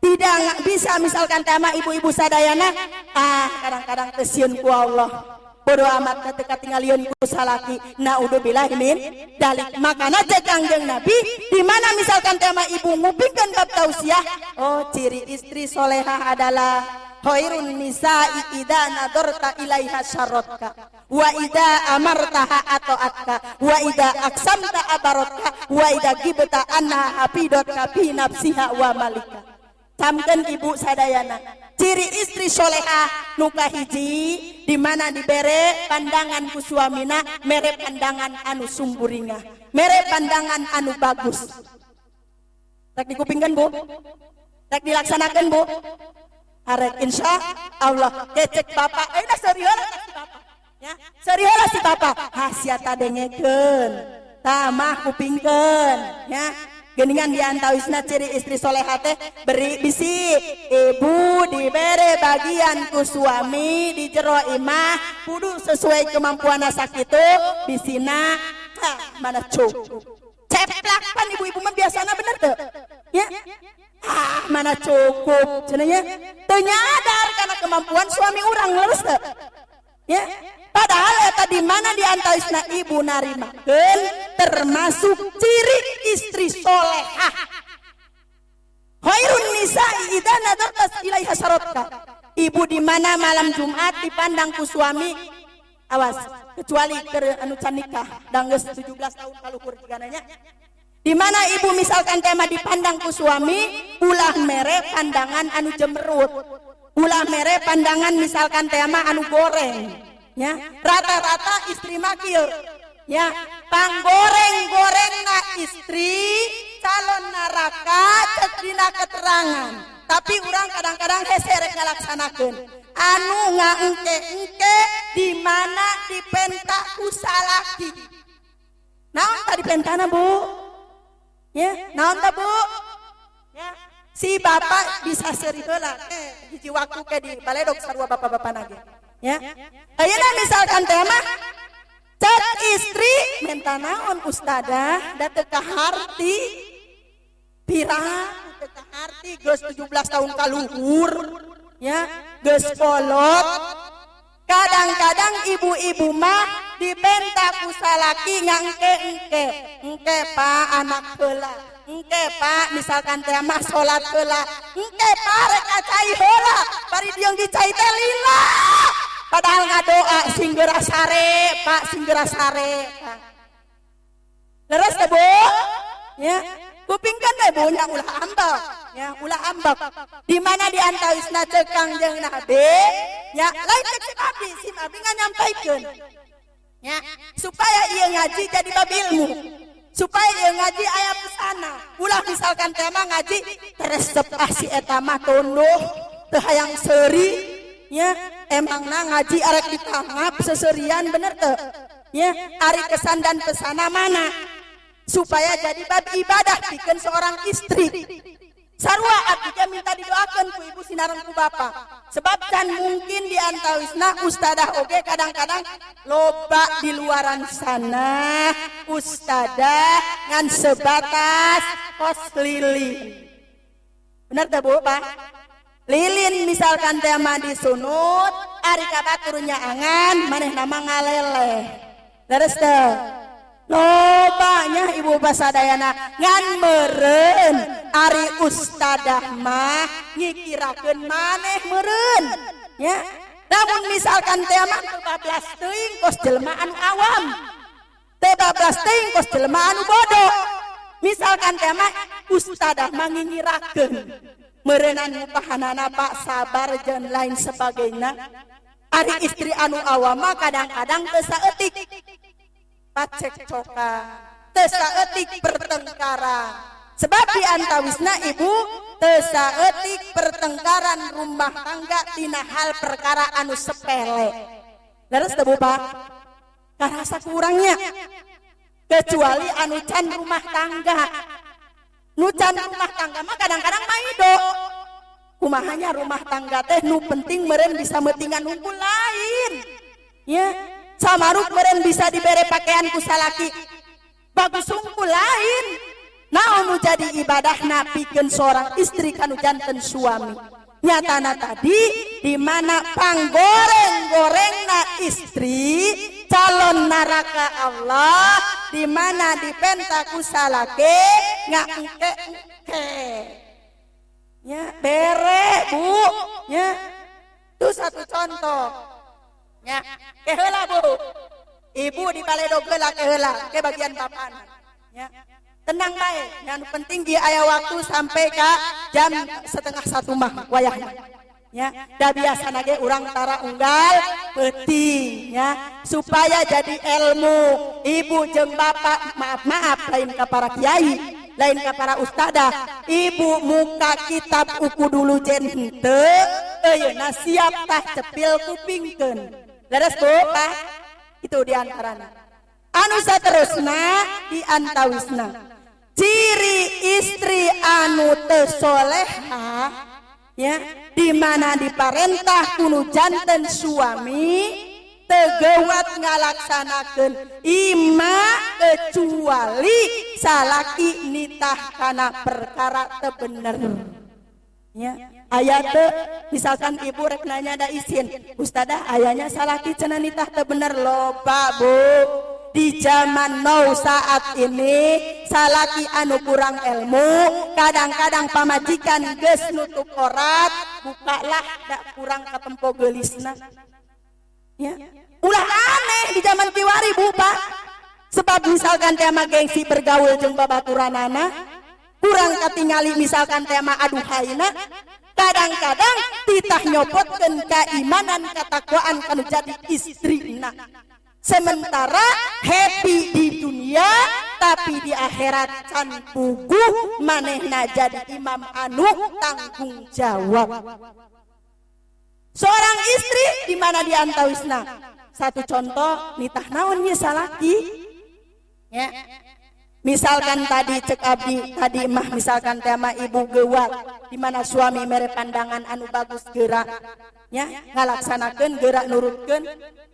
Tidak nggak bisa misalkan tema ibu-ibu sadayana, ah, kadang-kadang teu sieun ku Allah. Bodo amat ketika tinggalieun ku salaki. Naudzubillah min dalik. Makana cek Kangjeng Nabi, di mana misalkan tema ibu ngupingkeun bab tausiah, oh, ciri istri solehah adalah khairun nisa'i idza nadarta ilaiha syarratka wa idza amartaha ata'atka wa idza aqsamta abarrotka wa idza ghibta anha hafidatka fi nafsiha wa malika. Camkeun, ibu sadayana, ciri istri solehah nu kahiji di mana dibere pandangan ku suamina, mere pandangan anu sumburingah, mere pandangan anu bagus. Rek dikupingkeun, Bu? Rek dilaksanakeun, Bu? Arek, insya Allah. Cek bapak eh dah seuri heula si bapak ya, seuri heula si bapak hasiata dengekeun tamah kupingkeun ya. Geningan di antawisna ciri istri soleha teh beri bisi ibu dibere bagian ku suami di jero imah kudu sesuai kemampuan sakitu bisina, ah, mana cukup. Ceplak pan ibu-ibu mah biasana, bener tuh ya? Ah, mana cukup cenah nya, teu nyadar karena kemampuan suami urang, leres teu ya? Padahal eta di mana di antawisna ibu narimakeun termasuk ciri istri solehah. Khairun nisa'i idza nadarta ilaiha saratka. Ibu di mana malam Jumat dipandang ku suami, awas, kecuali ke anu can nikah dan geus 17 tahun kaluhur jigananya. Di mana ibu misalkan tema dipandang ku suami, ulah mere pandangan anu jemerut, ulah mere pandangan misalkan tema anu goreng ya. Rata-rata istri makil ya, panggoreng-goreng na istri calon neraka cek dina keterangan, tapi orang kadang-kadang hese rek ngalaksanakeun anu ngaengke-engke di mana dipenta ku salaki. Naon tadi pentana, Bu? Ya, naon ta, Bu? Ya, si bapak bisa seuri heula hiji waktu ke di baledog sarua bapak-bapak nage ya. Ayeuna misalkan tema cek istri minta naon, ustadah, da teu kaharti, pira teu kaharti, geus 17 tahun kaluhur ya, geus kolot. Kadang-kadang ibu-ibu mah dipenta ku salaki ngangke engke engke, pak, anak heula engke, pak, misalkan teh mah salat heula engke, pak, rek cai heula, bari jeung dicai teh lila, padahal ngadoa sing geura sare, pak, sing geura sare, Pak. Leres teh, Bu? Ya, kupingkeun teh, Bu, nya, ulah ambek ya, ulah ambek. Di mana di antawisna cek Kangjeng Nabi ya, lain cek si abdi, si abdi nganyampaikeun ya, supaya ieu ngaji jadi bab ilmu, supaya ieu ngaji aya pesana. Ulah misalkan tema ngaji teresep, ah, si eta mah tunduh teu hayang seuri ya, emangna ngaji arek ditangap seserian, bener teu ya? Ari kesan dan pesana mana supaya jadi bab ibadah pikeun seorang istri. Sarua abdi ge minta didoakan ku ibu sinareng ku bapak, sebab can mungkin di antawisna ustadah oge kadang-kadang loba di luaran sana ustadah ngan sebatas kos lilin, bener teh, Bu, Pak? Lilin misalkan tema disunut, ari kabatur nyaangan maneh nama ngaleleh, leres teu? Lobanya ibu basadayana ngan meureun ari ustadah mah ngikirakeun maneh meureun ya. Namun misalkan teh mah teu bablas teuing kos jelema anu awam, teu bablas teuing kos jelema anu bodoh. Misalkan teh mah ustadah mangingirakeun meureunan ngupahanana, Pak, sabar jeung lain sebagainya. Ari istri anu awam mah kadang-kadang teu saeutik pacekcokan, teu saeutik pertengkaran. Sebab di antawisna, Ibu, teu saeutik pertengkaran rumah tangga tina hal perkara anu sepele. Leres teu, Bu, Pak? Karasa kurangnya, kecuali anu can rumah tangga. Nu can rumah tangga mah kadang-kadang maido kumahanya rumah tangga teh, nu penting meren bisa metingan hungkul, lain ya. Samaruk meren bisa dibere pakaian ku salaki bagus hungkul, lain. Naon nu jadi ibadahna pikeun seorang istri kanu janten suami? Nyatana tadi di mana panggoreng-gorengna istri calon neraka Allah, di mana dipenta ku salaki ngangke engke ya bere, Bu, ya. Itu satu contoh ya. Ke heula, Bu, Ibu di baledog heula, ke heula ke bagian bapana ya. Tenang bae, yang penting di aya waktu sampai ke jam 12.30 mah wayahna ya. Da biasa ge urang tara unggal peuting ya, supaya jadi ilmu Ibu jeung bapak. Maaf maaf, lain ka para kiai, lain ka para ustadah. Ibu muka kitab uku dulu jen henteu, ayeuna siap tah cepil kupingkeun. Leres, Bu, Pak? Itu diantaranya. Anu saterusna, di antawisna ciri istri anu teu soleha ya, di mana diparentah ku nu janten suami teu gewat ngalaksanakeun ima kecuali salaki nitah kana perkara teu bener ya. Aya teu misalkan Ibu rek nanya, da izin ustadah, ayahnya salaki cenah nitah teu bener? Loba, Bu, di zaman now saat ini salaki anu kurang ilmu. Kadang-kadang pamajikan geus nutup aurat, bukalah da kurang katempo geulisna ya. Ulah aneh di zaman kiwari, Bu, Pak, sebab misalkan tema gengsi bergaul jeung babaturanana, kurang katingali misalkan tema aduhaina. Kadang-kadang titah nyopotkeun keimanan, ketakwaan kanu jadi istrina. Sementara happy di dunia, tapi di akhirat can puguh manehna jadi imam anu tanggung jawab. Seorang istri di mana di antawisna satu contoh nitah naon ye salaki ya. Misalkan tadi cek abdi tadi mah, misalkan tema Ibu gewat di mana suami mere pandangan anu bagus, gerak ya ngalaksanakeun, gerak nurutkeun.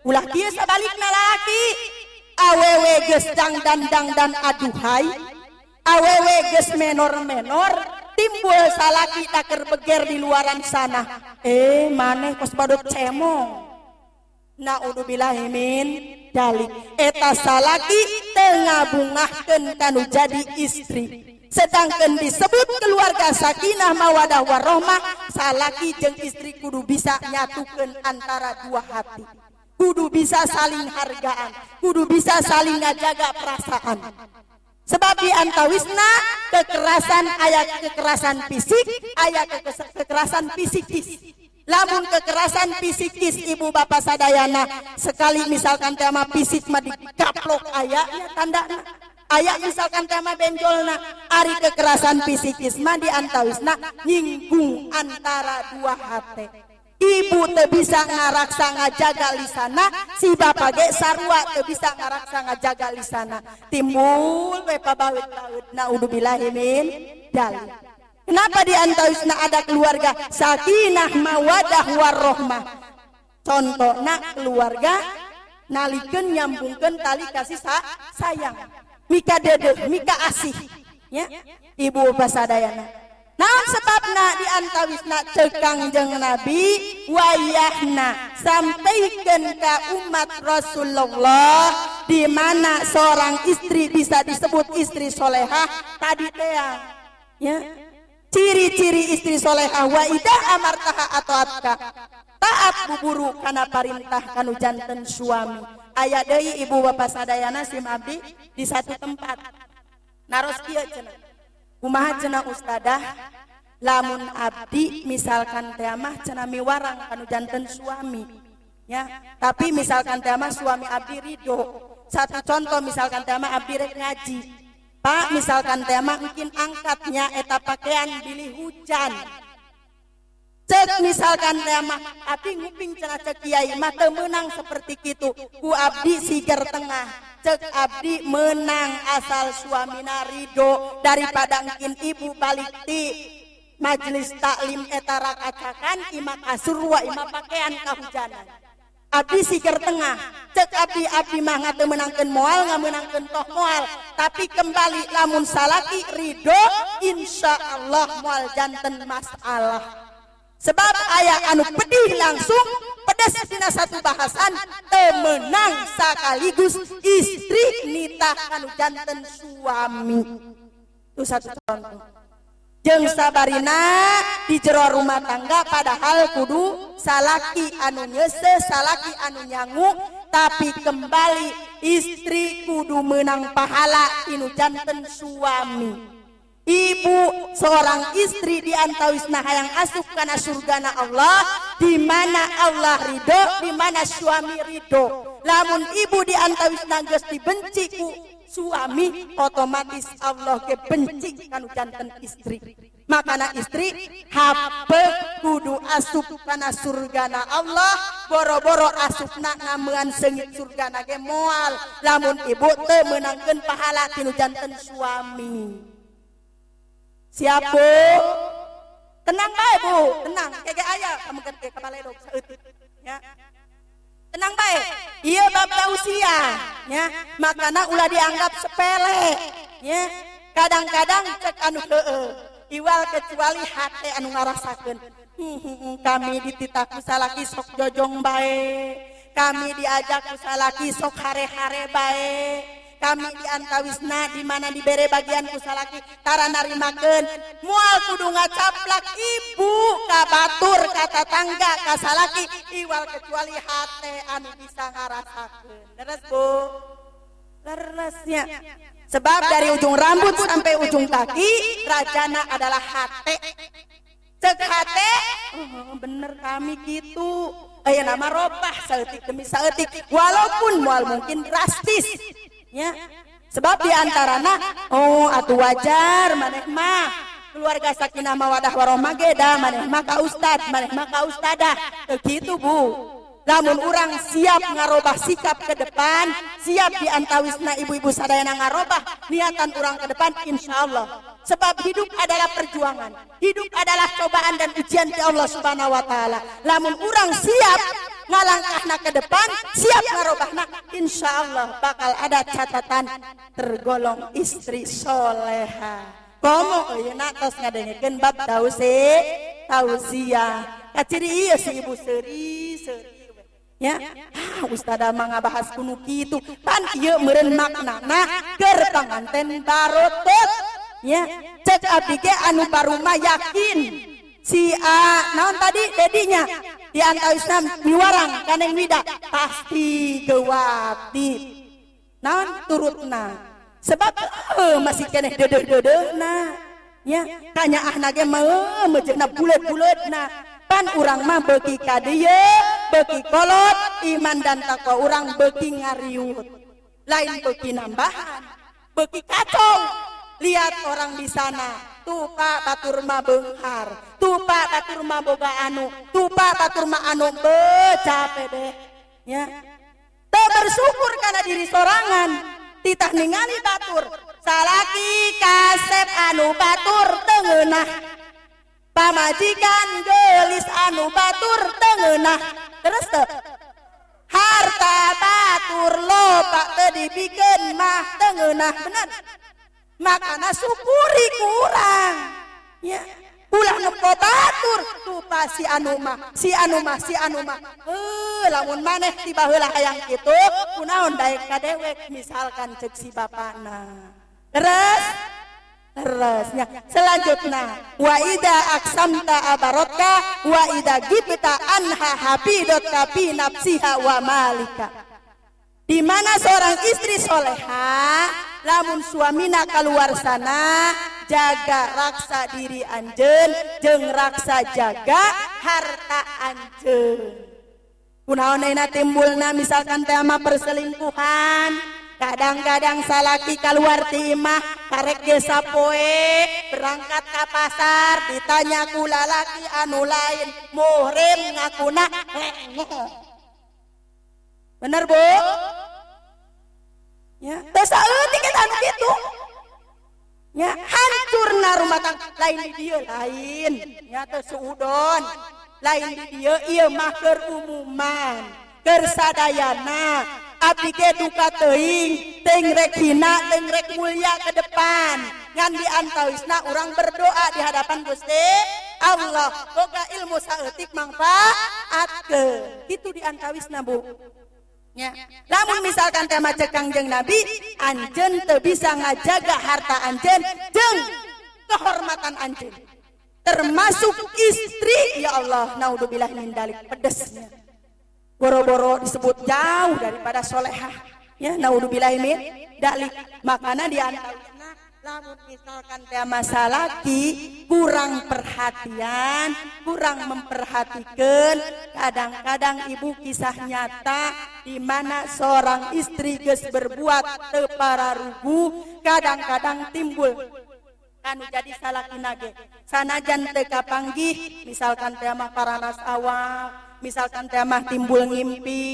Ulah kieu sabalikna, lalaki awewe geus dang dan dang dan aduhai, awewe geus menor-menor, timbul salaki taker beger di luaran sana, eh maneh kos badut cemong. Naudzubillahi min dalik. Eta salaki teu ngabungahkeun kanu jadi istri, sedangkan disebut keluarga sakinah mawadah warohmah. Salaki jeung istri kudu bisa nyatukeun antara dua hati, kudu bisa saling hargaan, kudu bisa saling ngajaga perasaan. Sebab di antawisna kekerasan aya kekerasan fisik, aya kekerasan psikis. Lamun kekerasan psikis, Ibu bapak sadayana, sekali misalkan tema fisik mah dikaplok aya ya tandana, aya misalkan tema benjolna. Ari kekerasan psikis mah di antawisna nyinggung antara dua hati. Ibu teu bisa ngaraksa ngajaga lisana, si bapak ge sarua teu bisa ngaraksa ngajaga lisana, timbul we pabawit-bawit. Naudzubillahi min dalik. Kenapa di antawisna ada keluarga sakinah mawadah warahmah? Contoh nak keluarga nalikeun nyambungkeun tali kasih sayang, mika dedeh, mika asih ya, Ibu basadayana. Naon sebabna? Di antawisna cek Kangjeng Nabi wayahna sampaikan ke umat Rasulullah, di mana seorang istri bisa disebut istri solehah tadi teh ya. Ciri-ciri istri solehah, wa ida amartaha atau atka. Taat buburu kana parintah kanu janten suami. Aya deui, ibu bapak sadayana, sim abdi di satu tempat naros kieu cenah, "Kumaha cenah, ustadah, lamun abdi misalkan teh mah cenah miwarang kanu janten suami ya, tapi misalkan teh mah suami abdi ridho. Satu contoh, misalkan teh mah abdi rek ngaji, Pak, misalkan teh mah mungkin angkatnya eta pakaian bilih hujan." Cek misalkan teh mah abdi nguping cenah, cek kiai mah teu meunang seperti kitu. Ku abdi siger tengah, cek abdi menang asal suamina ridho, daripada mungkin ibu balik ti majelis taklim eta rakacakan ima kasur wa ima pakaian kahujanan. Abdi siger tengah, cek abdi, abdi mah teu meunangkeun moal, ngamenangkeun toh moal, tapi kembali lamun salaki ridho, insya Allah moal janten masalah. Sebab aya anu pedih, langsung pedes dina satu bahasan, temenang sekaligus istri nitah anu janten suami. Itu satu contoh. Jeung sabarina di jero rumah tangga, padahal kudu salaki anu nyese, salaki anu nyangu, tapi kembali istri kudu menang pahala inu janten suami. Ibu seorang istri di antawisna hayang asup kana surgana Allah, di mana Allah ridho, di mana suami ridho. Lamun ibu di antawisna geus dibenci ku suami, otomatis Allah ke benci kanu janten istri. Makana istri hape kudu asup kana surgana Allah. Boro-boro asupna, ngamean seungit surgana ge moal lamun ibu teu meunangkeun pahala tinu janten suami. Siap, Bu? Tenang bae, Bu, tenang. Kege aya kamu ke kabaledog saeutik ya. Tenang bae. Iya, bab usia ya. Makana ulah dianggap sepele ya. Kadang-kadang cek anu heueuh, iwal kecuali hate anu ngarasakeun. Kami dititah ku salaki sok jojong bae. Kami diajak ku salaki sok hare-hare bae. Kami diantawisna di mana dibere bagian ku salaki tara narimakeun. Moal kudu ngacaplak ibu ka batur, ka tatangga, ka salaki, iwal kecuali hate anu bisa ngarasakeun. Leres, Bu? Leresnya. Sebab dari ujung rambut sampai ujung kaki rajana adalah hate. Cek hate, oh, bener kami gitu. Aya nama robah saeutik demi saeutik, walaupun moal mungkin drastis ya. Sebab di antarana, oh, atuh wajar maneh mah keluarga sakinah mawadah warohmah ge da maneh mah ka ustad, maneh mah ka ustadah. Teu kitu, Bu. Lamun urang siap ngarobah sikap ke depan, siap di antawisna ibu-ibu sadayana ngarobah niatan urang ke depan, insya Allah. Sebab hidup adalah perjuangan, hidup adalah cobaan dan ujian di Allah Subhanahu wa Ta'ala. Lamun urang siap ngalangkahna ke depan, siap ngarobahna, insya Allah bakal ada catatan tergolong istri soleha. Komo ayeuna tos ngadengekeun bab tausiah. Kaciri ieu si ibu seuri seuri ya, ah, ustadzah mah ngabahas kuno kitu. Pan ieu meureun maknana keur panganten barotot ya. Cek abdi ge anu baru mah yakin si A naon tadi dedinya di antawisna miwarang kaneng wida pasti gewati naon turutna, sebab masih keneh dedeh-dedehna ya, kanyaahna ge mah meujeuhna bulet-buletna. Pan urang mah beuki ka dieu beuki kolot, iman dan takwa urang beuki ngariut, lain beuki nambahan, beuki kacau. Lihat orang di sana tuh, Pak, batur mah beunghar tuh, Pak, batur mah boga anu tuh, Pak, batur mah anu be capek deh ya. Teu bersyukur karena diri sorangan, titah ningali batur. Salaki kasep anu batur teu ngeunah, pamajikan gelis anu batur teu ngeunah. Terus teu harta batur loba teu dibikeun mah teu ngeunah. Bener? Makana syukuri kurang ya, ulah nempo batur tuh, Pak, si anu mah, si anu mah, si anu mah. Eh, lamun maneh tiba heula hayang kitu, kunaon daek ka dewek, misalkan cek si bapana. Terus Terusnya selanjutnya, wa idza aqsamta abarrotka wa idza ghibta anha hafidzhatka fi nafsiha wa malika. Di mana seorang istri soleha, lamun suamina keluar sana, jaga raksa diri anjeun jeung raksa jaga harta anjeun. Kunaon ayeuna timbulna misalkan tema perselingkuhan? Kadang-kadang salaki keluar ti imah karek ge sapoe, berangkat ke pasar, ditanya ku lalaki anu lain muhrim, ngakuna. Bener, Bu, ya? Teu saeutik eta anu kitu ya, hancurna rumah tangga. Lain di dieu, lain ya, teu suudon, lain di dieu, ieu mah keur umuman, keur sadayana. Abdi ge duka teuing, teuing rek hina, teuing rek mulia ke depan, ngan di antawisna urang berdoa di hadapan Gusti Allah boga ilmu saeutik mangfaatkeun. Itu di antawisna, Bu. Ya. Lamun misalkan tema cek Kangjeng Nabi, anjeun teu bisa ngajaga harta anjeun jeung kehormatan anjeun. Termasuk istri, ya Allah, naudzubillah min dalik, pedesnya. Boro-boro disebut jauh daripada solehah. Ya, naudzubillah min dalik. Makanya di antaranya lamun misalkan tema salaki kurang perhatian, kurang memperhatikan, kadang-kadang, Ibu, kisah nyata di mana seorang istri geus berbuat teu pararugu, kadang-kadang timbul anu jadi salakina ge sanajan teu kapanggih, misalkan teh mah paranas awak, misalkan teh mah timbul ngimpi,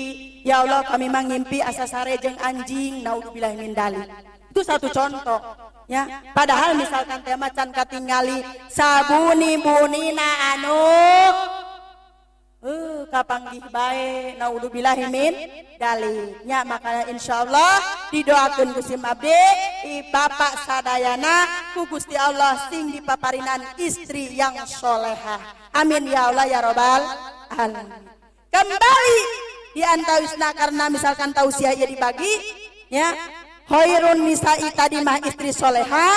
ya Allah, kami mah ngimpi asa sare jeung anjing, naudzubillah min dalik. Itu satu contoh ya. Padahal misalkan teh mah can katingali sabuni bunina anu kapanggih bae, naudzubillahi min dalik nya. Makanya insyaallah didoakeun ku sim abdi, bapak sadayana ku Gusti Allah sing dipaparinan istri yang solehah. Amin ya Allah ya robbal alamin. Kembali di antawisna, karena misalkan tausiah ieu dibagi ya, khairun nisa'i tadi mah istri soleha.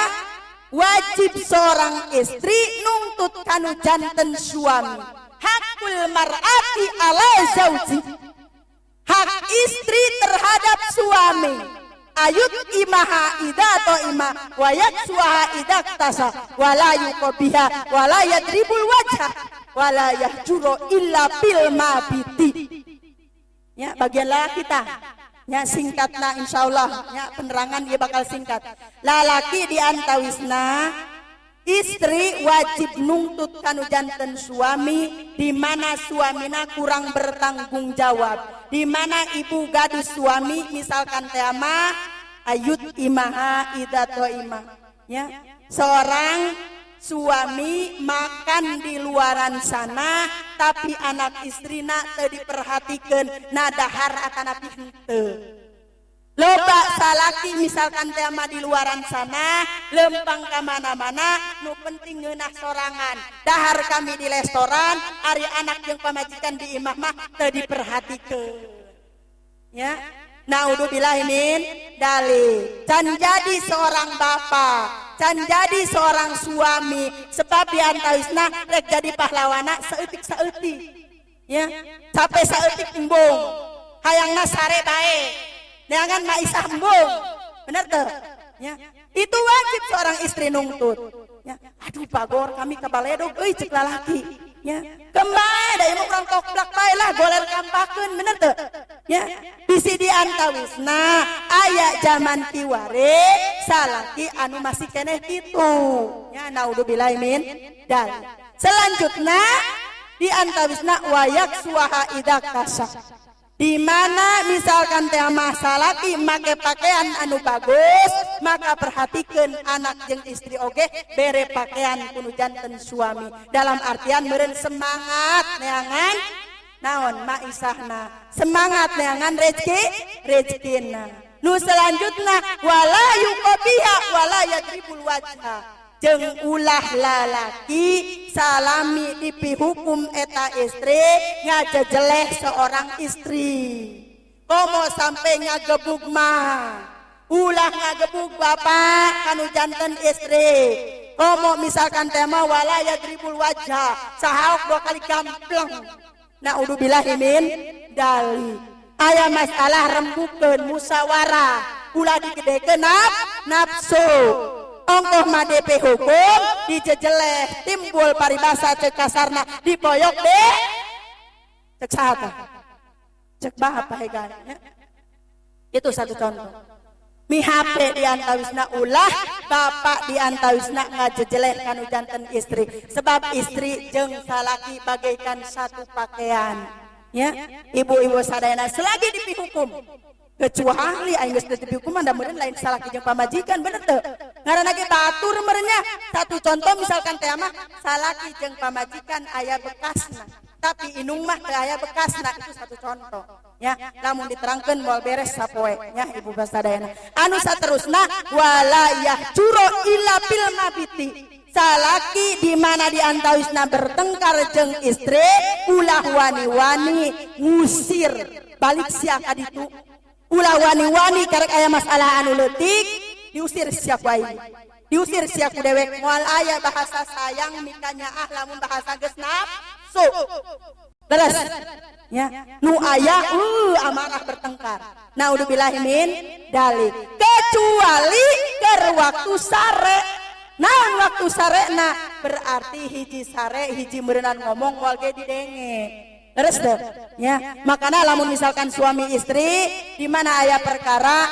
Wajib seorang istri nuntut kanu janten suami. Hakul mar'ati ala zauji, hak istri terhadap suami, an yut'imaha idza tha'ima wa yaksuaha idza iktasa wala yuqabbiha wala yadribul wajha wala yahjura illa fil mabiti. Ya, bagian laki kita ya singkatna, insyaallah ya, penerangan dia bakal singkat. Lalaki di antawisna istri wajib nuntut kanu janten suami di mana suamina kurang bertanggung jawab. Di mana ibu gaduh suami misalkan tema an yut'imaha idza tha'ima ya, seorang suami makan di luaran sana tapi anak istrina teu diperhatikan, nadahar atanapi henteu. Loba salaki misalkan tema di luaran sana lempang ke mana-mana, nu penting ngeunah sorangan, dahar kami di restoran, ari anak jeung pamajikan di imah mah teu diperhatikeun ya, naudzubillahi min dalik. Can jadi seorang bapak, can jadi seorang suami, sebab di antawisna rek jadi pahlawana saeutik saeutik ya, capek saeutik embung, hayangna sare bae, neangan maisah embung. Bener tuh ya? Itu wajib seorang istri nungtut ya. Aduh, bagor kami ke baledog euy, cek lalaki ya, kembali da ieu urang tokblak bae lah, goler kampakeun. Bener tuh ya? Bisi di antawisna aya zaman kiwari salaki anu masih keneh kitu ya, naudzubillahi min dalik. Selanjutnya di antawisna wa yaksuaha idza iktasa, di mana misalkan teh salaki make pakaian anu bagus, maka perhatikan anak jeung istri oge bere pakaian kuno janten suami, dalam artian meureun semangat neangan naon maisahna, semangat neangan rezeki rezekina. Nu selanjutnya wala yuqabbiha wala yadribul wajha, jeung ulah lalaki salami dipihukum eta istri ngajejeleh seorang istri, komo sampai ngagebug mah. Ulah ngagebug bapak kanu janten istri. Komo misalkan tema wala yadribul wajah, sahaok dua kali gampleng. Naudzubillahi min dzalik. Aya masalah rembukeun, musyawarah, ulah digedekeun nafsu. Ongkoh mah DP hukum dijejeleh, timbul paribasa cek kasarna diboyok deh. Cek saha? Cek bapak hegan ya. Itu satu contoh. Mihape diantawisna ulah bapak diantawisna ngajejeleh kanu janten istri, sebab istri jeung salaki bagaikan satu pakaian ya, ibu-ibu sadayana, selagi dipihukum. Kecuali aing geus dipihukum da meureun lain salaki jeung pamajikan, bener teu? Ngaranna ge batur meureun. Satu contoh, misalkan teh mah salaki jeung pamajikan aya bekasna, tapi inung mah teu aya bekasna. Itu satu contoh ya, lamun diterangkan moal beres sapoe ya, ibu sadayana. Anu saterusna, wala yahjuro illa fil mabiti. Salaki di mana diantawisna bertengkar jeung istri, ulah wani-wani ngusir balik sia ka ditu. Ulah wani-wani karek aya masalah anu leutik diusir sia ku aing, diusir sia ku dewek. Moal aya bahasa sayang mikanya ah lamun bahasa geus nafsu. Terus ya, nu aya amarah bertengkar, naudzubillahi min dzalik, kecuali ke waktu sare. Naon waktu sare? Nah, berarti hiji sare hiji meureunan ngomong moal ge didenge. Terus deh ya, makanya lamun misalkan suami istri di mana aya perkara,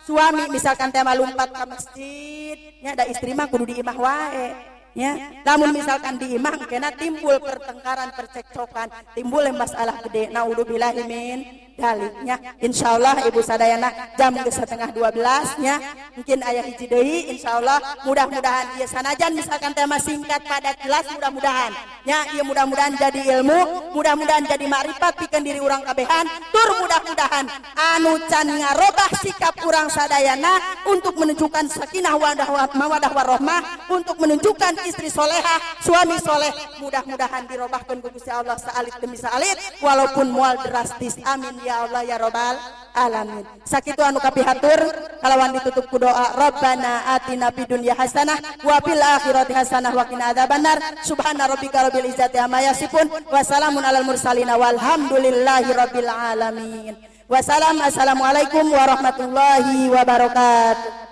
suami misalkan tema lompat ke masjid ya, ada istri mah kudu di imah wae ya. Namun misalkan di imah kena timbul pertengkaran, percekcokan, timbul masalah gede, naudzubillahi min dzaliknya. Insyaallah ibu sadayana, jam ke 11.30 nya, mungkin aya hiji deui. Insyaallah mudah-mudahan ieu sanajan misalkan tema singkat padat jelas, mudah-mudahan nya ieu mudah-mudahan jadi ilmu, mudah-mudahan jadi makrifat pikeun diri urang kabehan, tur mudah-mudahan anu can ngarobah sikap urang sadayana untuk menunjukkan sakinah wadah mawadah warahmah, untuk menunjukkan istri solehah, suami soleh, mudah-mudahan dirobahkan ku Gusti Allah saalit demi saalit walaupun moal drastis. Amin ya Allah ya robbal alamin. Sakitu anu kapihatur, kalawan ditutup ku doa, Rabbana atina fid dunya hasanah wa fil akhirati hasanah wa qina adzabannar. Subhana rabbika rabbil izzati amma yasifun wa salamun alal mursalin walhamdulillahi rabbil alamin. Wassalam, assalamualaikum warahmatullahi wabarakatuh.